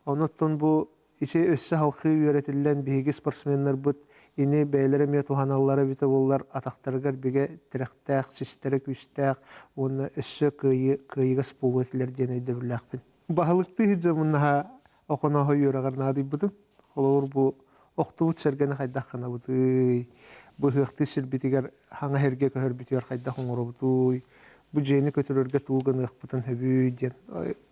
Онуттан бу Ити өссө халхыы үөрэтиллэн биһиги спортсменнарбыт ини бэйэлэрэ эмиэ туһаналлара эбитэ буоллар атахтарыгар бигэ тирэхтээх, систэрэ күүстээх уонна өссө кыайыы кыайыгас буолуо этилэр диэн өйдөбүллээхпин. Баһылыктыы сылдьаммын наһаа Охонооһо үөрэҕэр наадыйбытым. Холобур, бу охтубут сэргэни хайдах гынабытый, бу ыһыахтыы сирбитигэр хаҥа сиргэ көһөрбүтүгэр хайдах оҥоробутуй, бу дьиэни көтүрэргэ тугу гыныахпытын сөбүй диэн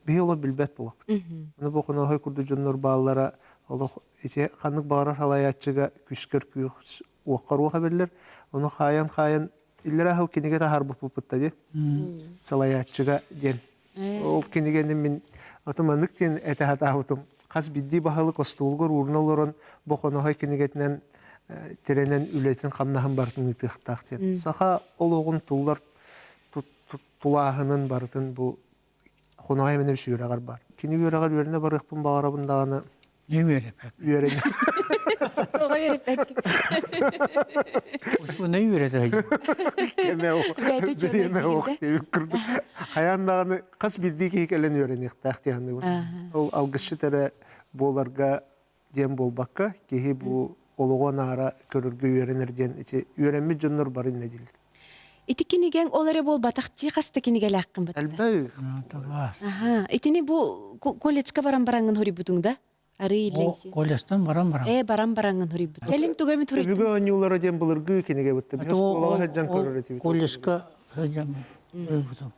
биһи олох билбэт буолахпыт. Аны бу Хонооһой курдук дьоннор бааллара олох ити ханнык баҕарар салайааччыга күүскэр күүс уоххар уох эбиллэр. Ону хаайан-хаайан иллэрээ сыл кинигэ таһаарбыппыт дии салайааччыга диэн. Ол кинигэни мин аты маннык диэн этэ сатаабытым. Хас биирдии баһылык остуолугар уурна олорон бу Хоноһой кинигэтинэн тирэнэн үлэтин-хамнаһын барытын ыытыахтаах диэн. Саха олоҕун туллар тулааһынын барытын бу Хонооһой Эминэбис үөрэҕэр бар. Кини үөрэҕэр үөрэнэ барыахпын баҕарабын даҕаны.
Не үөрэппэт.
Үөрэнэ.
Тоҕо үөрэппэккин?
Уна үөрэтэ
Бириэмэ ох диэбит курдук. Хайаан даҕаны хас биирдии киһи кэлэн үөрэниэхтээх диэн саныыбын. Ол алгысчыт эрэ буоларга диэн буолбакка, киһи бу олоҕу анаара көрөргө үөрэнэр диэн ити үөрэммит дьоннор бары иннэ дииллэр.
Ити кинигэҥ ол эрэ буолбатах дии хас да кинигэлээххин бытта.
Элбэх.
Аха. Итини бу колледжка баран бараҥҥын хоруйбутуҥ да? Арыы иллэҥси.
Колледжтан баран баран.
Ээ, баран бараҥҥын хоруйбут. Кэлин тугу эмит хоруйдуҥ?
Өбүгэ оонньуулара диэн былыргы кинигэ бытта. Биһи оскуолаҕа сылдьан көрөр этибит.
Колледжка сылдьан хоруйбутум.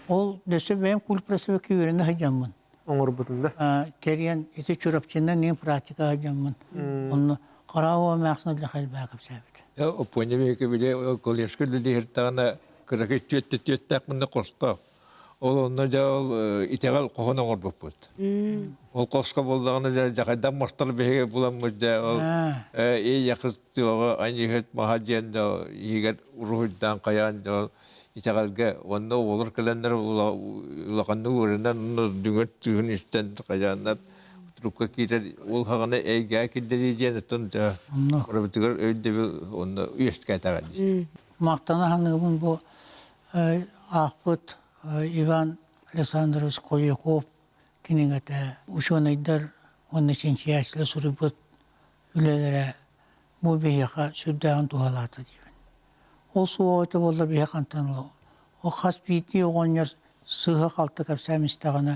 Ол өссө бэйэм культпросвекка үөрэнэ сылдьаммын.
Оҥорбутум да?
Тэрийэн ити Чурапчынан иин практика сылдьаммын. Онно Караово эмээхсин элбэх элбэҕи кэпсээбит.
Оппуонньа биһиги били колледжка үлэлиир кыракый түөттэ түөттээх мунна хостоох. Ол онно дьэ ол итэҕэл хоһун оҥорбуппут. Ол хоско буоллаҕына дьэ дьахайдан мостор биһиги буламмыт дьэ ол ии якыс туоҕа аньыыһыт маһа диэн иһигэр уруһуйдаан хайаан дьэ ол итэҕэлгэ уонна оҕолор кэлэннэр улаханнык үөрэнэн онно дүҥүр тыһын истэн хайааннар трубка киирэр ол хаҕана эйгээ киллэрии диэн оттон дьэ барыбытыгар өйдөбүл онно үөскээтэҕэ дии.
Махтана саныыбын бу аахпыт Иван Александрович Куликов кинигэтэ учуонайдар уонна чинчийээччилэр суруйбут. үлэлэрэ бу биһиэхэ сүрдээҕин туһалаата диибин. Ол суоҕа этэ буоллар биһиэхэ хантан ылыа. Ол хас биирдии оҕонньор сыыһа-халты кэпсээн истэҕинэ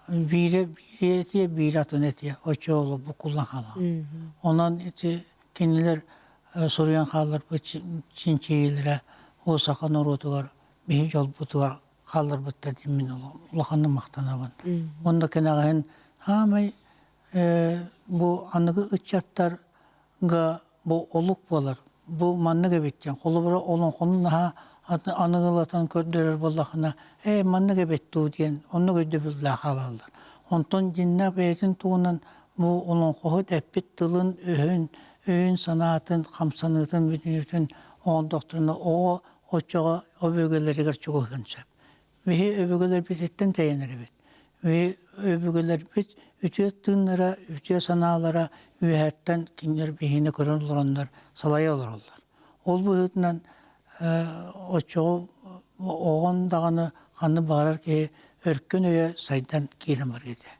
биирэ биири этиэ, биирэ атын этиэ. Оччо ол буккуллан хаалаҕын. Онон ити кинилэр суруйан хаалларбыт чинчийиилэрэ ол саха норуотугар биһи дьолбутугар хаалларбыттар диэн мин улаханнык махтанабын. Уонна кэнэҕэһин хаамай бу аныгы ыччаттарга бу олук буолар. Бу маннык эбит диэн. Холобура олоҥхону наһаа аныгылатан көрдөрөр буоллахына, ээ маннык эбит дуу диэн оннук өйдөбүллээх хаалаллар. Онтон дьиннээх бэйэтин туһунан бу олоҥхоһут эппит тылын, өһүн, өйүн-санаатын, хамсаныытын бүтүнүүтүн оҥордохторуна оҕо оччоҕо өбүгэлэригэр чугаһыан сөп. Биһи өбүгэлэрбититтэн тэйэн эрэбит. Биһи өбүгэлэрбит үтүө тыыннара, үтүө санаалара үөһэттэн кинилэр биһини көрөн олороннор салайа олороллор. Ол быһыытынан оччоҕо оҕон даҕаны ханнык баҕарар киһи өркөн өйө сайдан киирэн барыа этэ.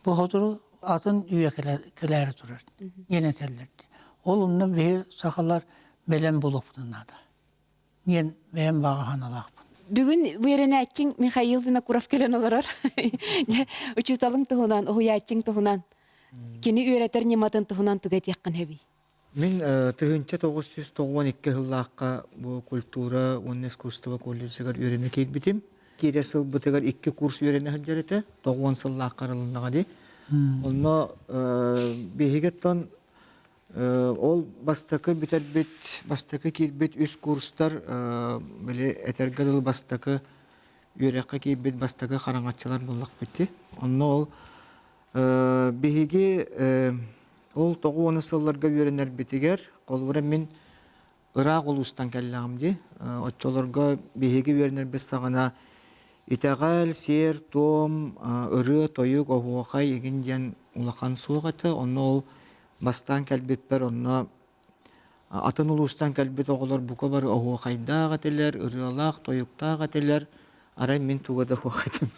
Бу сотору атын үйэ кэлээри турар диэн этэллэр. Ол онно биһи сахалар бэлэм буолуохпутун наада. Диэн бэйэм баҕа санаалаахпын.
Бүгүн үөрэнээччиҥ Михаил Винокуров кэлэн олорор. Учууталыҥ туһунан, уһуйааччыҥ туһунан, кини үөрэтэр ньыматын туһунан тугу этиэххин сөбүй?
Мин 1992 сыллаахха бу культура уонна искусство колледжыгар үөрэнэ киирбитим. Киирэ сылбытыгар икки курс үөрэнэ сылдьар этэ. 90 сыллаахха арылыннаҕа дии. Онно биһиги оттон ол бастакы бүтэрбит, бастакы киирбит үс курстар били этэргэ дылы бастакы үөрэххэ киирбит бастакы хараҥаччылар буоллахпыт дии. Онно ол биһиги ол тоҕу сылларга үөрэнэрбитигэр, холобура мин ыраах улуустан кэллэҕим дии. Оччолорго биһиги үөрэнэрбит саҕана итэҕэл, сиэр-туом, ырыа-тойук, оһуохай игин диэн улахан суох этэ. Онно ол бастаан кэлбиппэр онно атын улуустан кэлбит оҕолор бука бары оһуохайдаах этилэр, ырыалаах, тойуктаах этилэр. Арай мин туга да суох этим.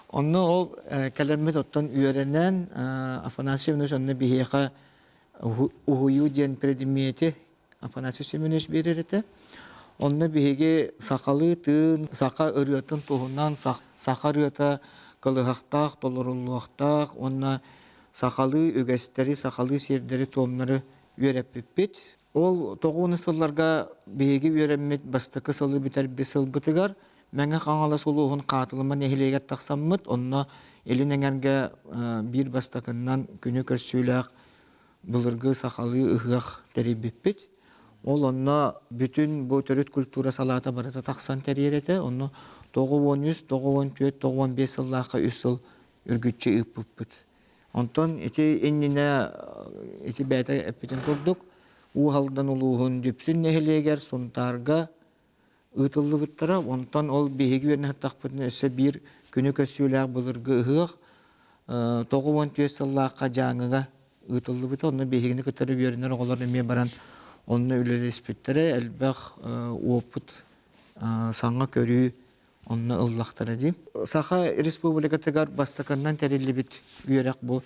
Онно ол кэлэммит оттон үөрэнэн Афанасий Иванович онно биһиэхэ уһуйуу диэн предмети Афанасий Семенович биэрэр этэ. Онно биһиги сахалыы тыын, саха ырыатын туһунан, саха ырыата кылыһахтаах, толоруллуохтаах уонна сахалыы үгэстэри, сахалыы сиэрдэри-туомнары үөрэппиппит. Ол тоҕуону сылларга биһиги үөрэммит бастакы сылы бүтэрбит сылбытыгар Мэҥэ Хаҥалас улууһун Хаатылыма нэһилиэгэр тахсаммыт, онно Илин Эҥэргэ биир бастакыннан күнү көрсүүлээх былыргы сахалыы ыһыах тэрийбиппит. Ол онно бүтүн бу төрүт культура салаата барыта тахсан тэрийэр этэ. Онно 93, 94, 95 сыллаахха үс сыл үргүччү ыыппыппыт. Онтон ити иннинэ ити бэйэтэ эппитин курдук Уу Алдан улууһун Дүпсүн нэһилиэгэр Сунтаарга ыытыллыбыттара. Онтон ол биһиги үөрэнэ сыттахпытына өссө биир күнү көссүүлээх былыргы ыһыах 94 сыллаахха Дьааҥыга ыытыллыбыта. Онно биһигини кытары үөрэнэр оҕолор эмиэ баран онно үлэлэспиттэрэ. Элбэх уопут, саҥа көрүү онно ыллахтара дии. Саха Республикатыгар бастакыннан тэриллибит үөрэх бу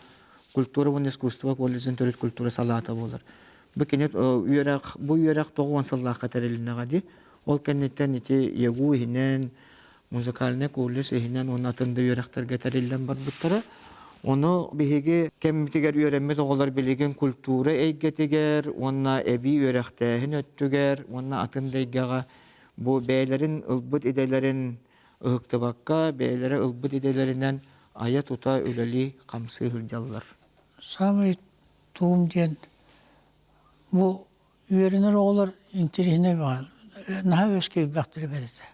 культура уонна искусство колледжын төрүт культура салаата буолар. Бу кини үөрэх бу үөрэх 90 сыллаахха тэрилиннэҕэ дии. Ол кэнниттэн ити ЕГУ иһинэн, музыкальный колледж иһинэн уонна атын да үөрэхтэргэ тэриллэн барбыттара. Ону биһиги кэммитигэр үөрэммит оҕолор билигин культура эйгэтигэр уонна эбии үөрэхтээһин өттүгэр уонна атын да эйгэҕэ бу бэйэлэрин ылбыт идэлэрин ыһыктыбакка, бэйэлэрэ ылбыт идэлэринэн айа-тута үлэлии хамсыы сылдьаллар.
Саамай тугум диэн бу үөрэнэр оҕолор интэриэһинэй баҕа наһаа үөскэйбэхтэрэ бэрт этэ.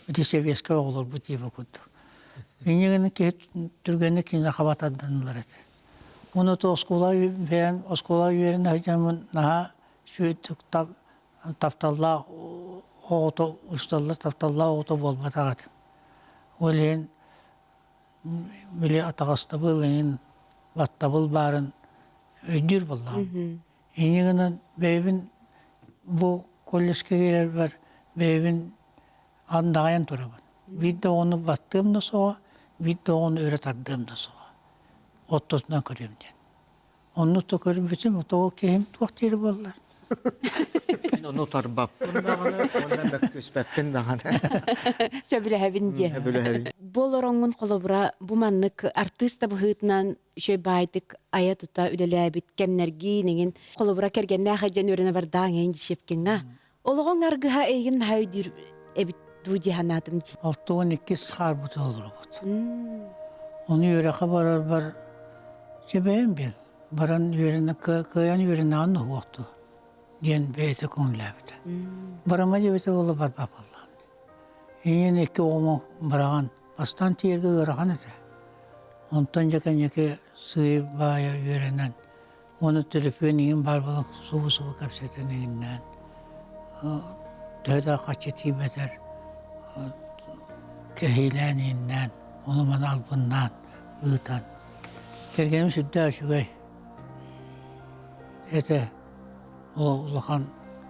Ити сэбиэскэй оҕолорбут диэбит курдук. Инньэ гынан киһи түргэнник кинини хаба тардан ылар этэ. Уонна то оскуола бэйэм оскуола үөрэнэ сылдьаммын наһаа үчүгэйдик тапталлаах оҕото усталлар тапталлаах оҕото буолбатах этим. Ол иһин били атаҕастабыл иһин баттабыл баарын өйдүүр буоллаҕым. Инньэ гынан бэйэбин бу колледжка киирэрбэр бэйэбин андаҕайан турабын. Биир да оҕону баттыам да суоҕа, биир да оҕону өрө тардыам да суоҕа. Оттотунан көрүөм диэн. Онну то көрбүтүм, тоҕо киһим туох диир буоллар.
Мин ону утарбаппын даҕаны, уонна мөккүспэппин даҕаны.
Сөбүлэһэбин диэн.
Сөбүлэһэбин.
Бу олороҥҥун холобура бу маннык артыыс да быһыытынан үчүгэй баайдык айа-тута үлэлээбит кэмнэргиин эҥин холобура кэргэннээх эдьэн үөрэнэ бардаҕыҥ эйин Дишепкиҥҥа олоҕуҥ аргыһа эйигин наһаа өйдүүр эбит дуу дии санаатым дии.
62 хаарбыт олоробут. Ону үөрэххэ барарбар чэ бэйэм бил баран үөрэнэ кыайан үөрэнэҕин уһуохту диэн бэйэтэ көҥүллээбитэ. Барама диэбитэ буолла барбап буоллаҕым. Иҥин икки оҕомо быраҕан бастаан тиийэргэ ыарахан этэ. Онтон дьэ кэнники сыыйа-баайа үөрэнэн уонна төлөпүөн иҥин баар буолан субу-субу кэпсэтэн иҥиннээн төһө да хаччы тиийбэтэр кэһиилээн иҥиннээн ону-маны албыннаан ыытан кэргэним сүрдээх үчүгэй этэ улахан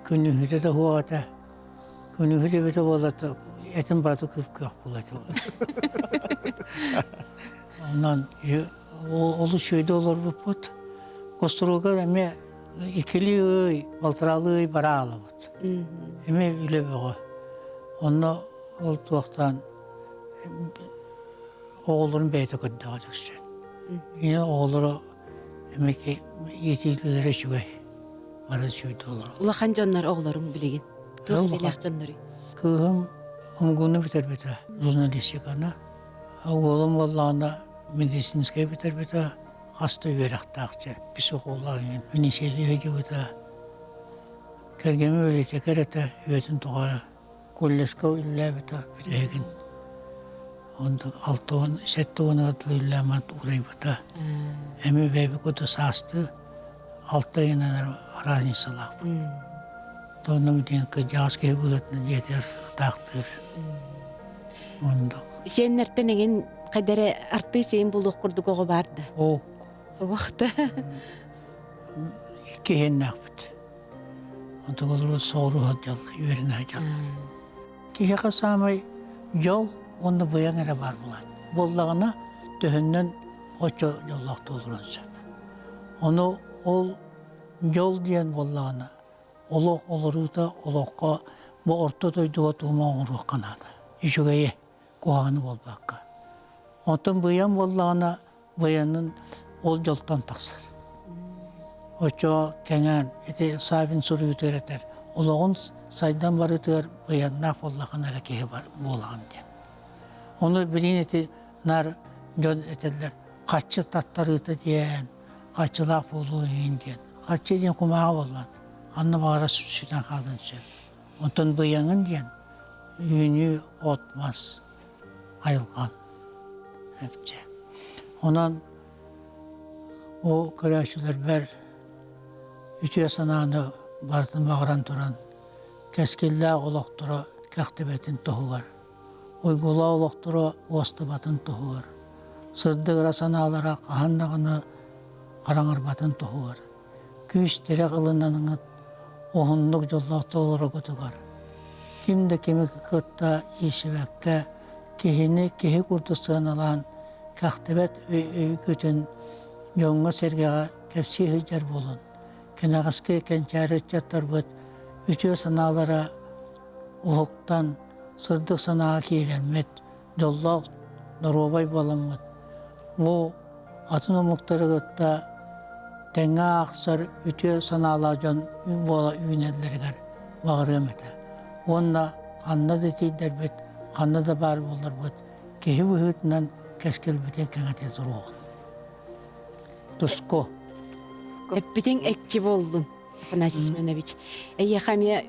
күнүүһүтэ да суох этэ күнүүһүт эбитэ буолла этим барыта күп-күөх буолуо этэ онон олус үчүгэйдик олорбуппут гастролга эмиэ иккилии ый балтараалыы ый бара аалабыт эмиэ үлэ бөҕө онно ол туохтаан оҕолорун бэйэтэ көрдөҕө дьиксин ийэ оҕолоро эмиэ иитиилэрэ үчүгэй бары үчүгэйдик олороллор
Улахан дьоннор оҕолоруҥ билигин туох идэлээх дьонноруй?
Кыыһым МГУну бүтэрбитэ журналистиканы уолум буоллаҕына медицинскэй бүтэрбитэ хас да үөрэхтээх дьэ психолог минисиэлии сылдьыбыта кэргэним библиотекарь этэ үйэтин тухары колледжка үлэлээбитэ бүтэһигин онтон 60 70 дылы үлэлээн баран уурайбыта эмиэ бэйэбит курдук саастыы алта ыйынан разницалаахпыт Онно диэн кырдьаҕас киһи быһыытынан дьиэтигэр таахтыыр оннук
Сиэннэртэн эҥин хайда эрэ артыыс эйин буолуох курдук оҕо баар да?
Ок.
Уохта.
Иккиһиннээхпит. Онтон олору соҕуруу сылдьаллар, үөрэнэ сылдьаллар. Киһиэхэ саамай дьол уонна быйаҥ эрэ баар буолаат. Буоллаҕына, төһөннөн оччо дьоллоох туолуруон сөп. Ону ол дьол диэн буоллаҕына, олох олоруута олоххо бу орто дойдуга тугу оҥоруохха наада. Үчүгэйи, куһаҕаны буолбакка. Онтон быйаҥ буоллаҕына, быйанын ол дьолтон тахсар. Оччоҕо кэҥээн ити Савин суруйуутугар этэр олоҕун сайдан барыытыгар быйаннаах буоллахына эрэ киһи буолаҕын диэн. Ону билигин ити наар дьон этэллэр хаччы таттарыыта диэн, хаччылаах буолуу иһин диэн. Хаччы диэн кумааҕы буоллаҕа ханна баҕарар сүтэн хаалыан сөп. Онтон быйаҥын диэн үүнүү от-мас айылҕан эпчэ. Онон бу көрөөччүлэрбэр үтүө санааны барытын баҕаран туран кэскиллээх олохторо кэхтибэтин туһугар, уйгулаах олохторо уостубатын туһугар, сырдык ыра санаалара хаһан даҕаны хараҥарбатын туһугар, күүс-тирэх ылынаҥҥыт уһуннук дьоллоохтук олороргутугар, ким да кими кытта иирсибэккэ, киһини киһи курдук сыаналаан, кэхтибэт өйгүтүн дьоҥҥо-сэргэҕэ кэпсии сылдьар буолун, кэнэҕэски кэнчээри ыччаттарбыт үтүө санаалара уһуктан, сырдык санааҕа киирэммит, дьоллоох доруобай буоламмыт, бу атын омуктары кытта тэҥҥэ аахсар үтүө санаалаах дьон буола үүнэллэригэр баҕарыам этэ. Уонна ханна да тиийдэрбит, ханна да баар буолларбыт, киһи быһыытынан кэскилбитин кэҥэтэ туруоҕун. Туску.
Эппитиҥ экчи буоллун, Афанасий Семенович. Эйиэхэ эмиэ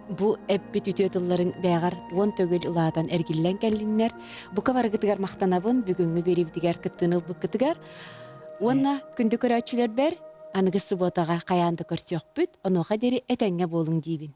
бу эппит үтүө тылларыҥ бээҕэр уон төгүл улаатан эргиллэн кэллиннэр. Бука барыгытыгар махтанабын бүгүҥҥү биэриибитигэр кыттыыны ылбыккытыгар. Уонна күндү көрөөччүлэрбэр аныгы субуотаҕа хайаан да көрсүөхпүт, онуоха диэри этэҥҥэ буолуҥ диибин.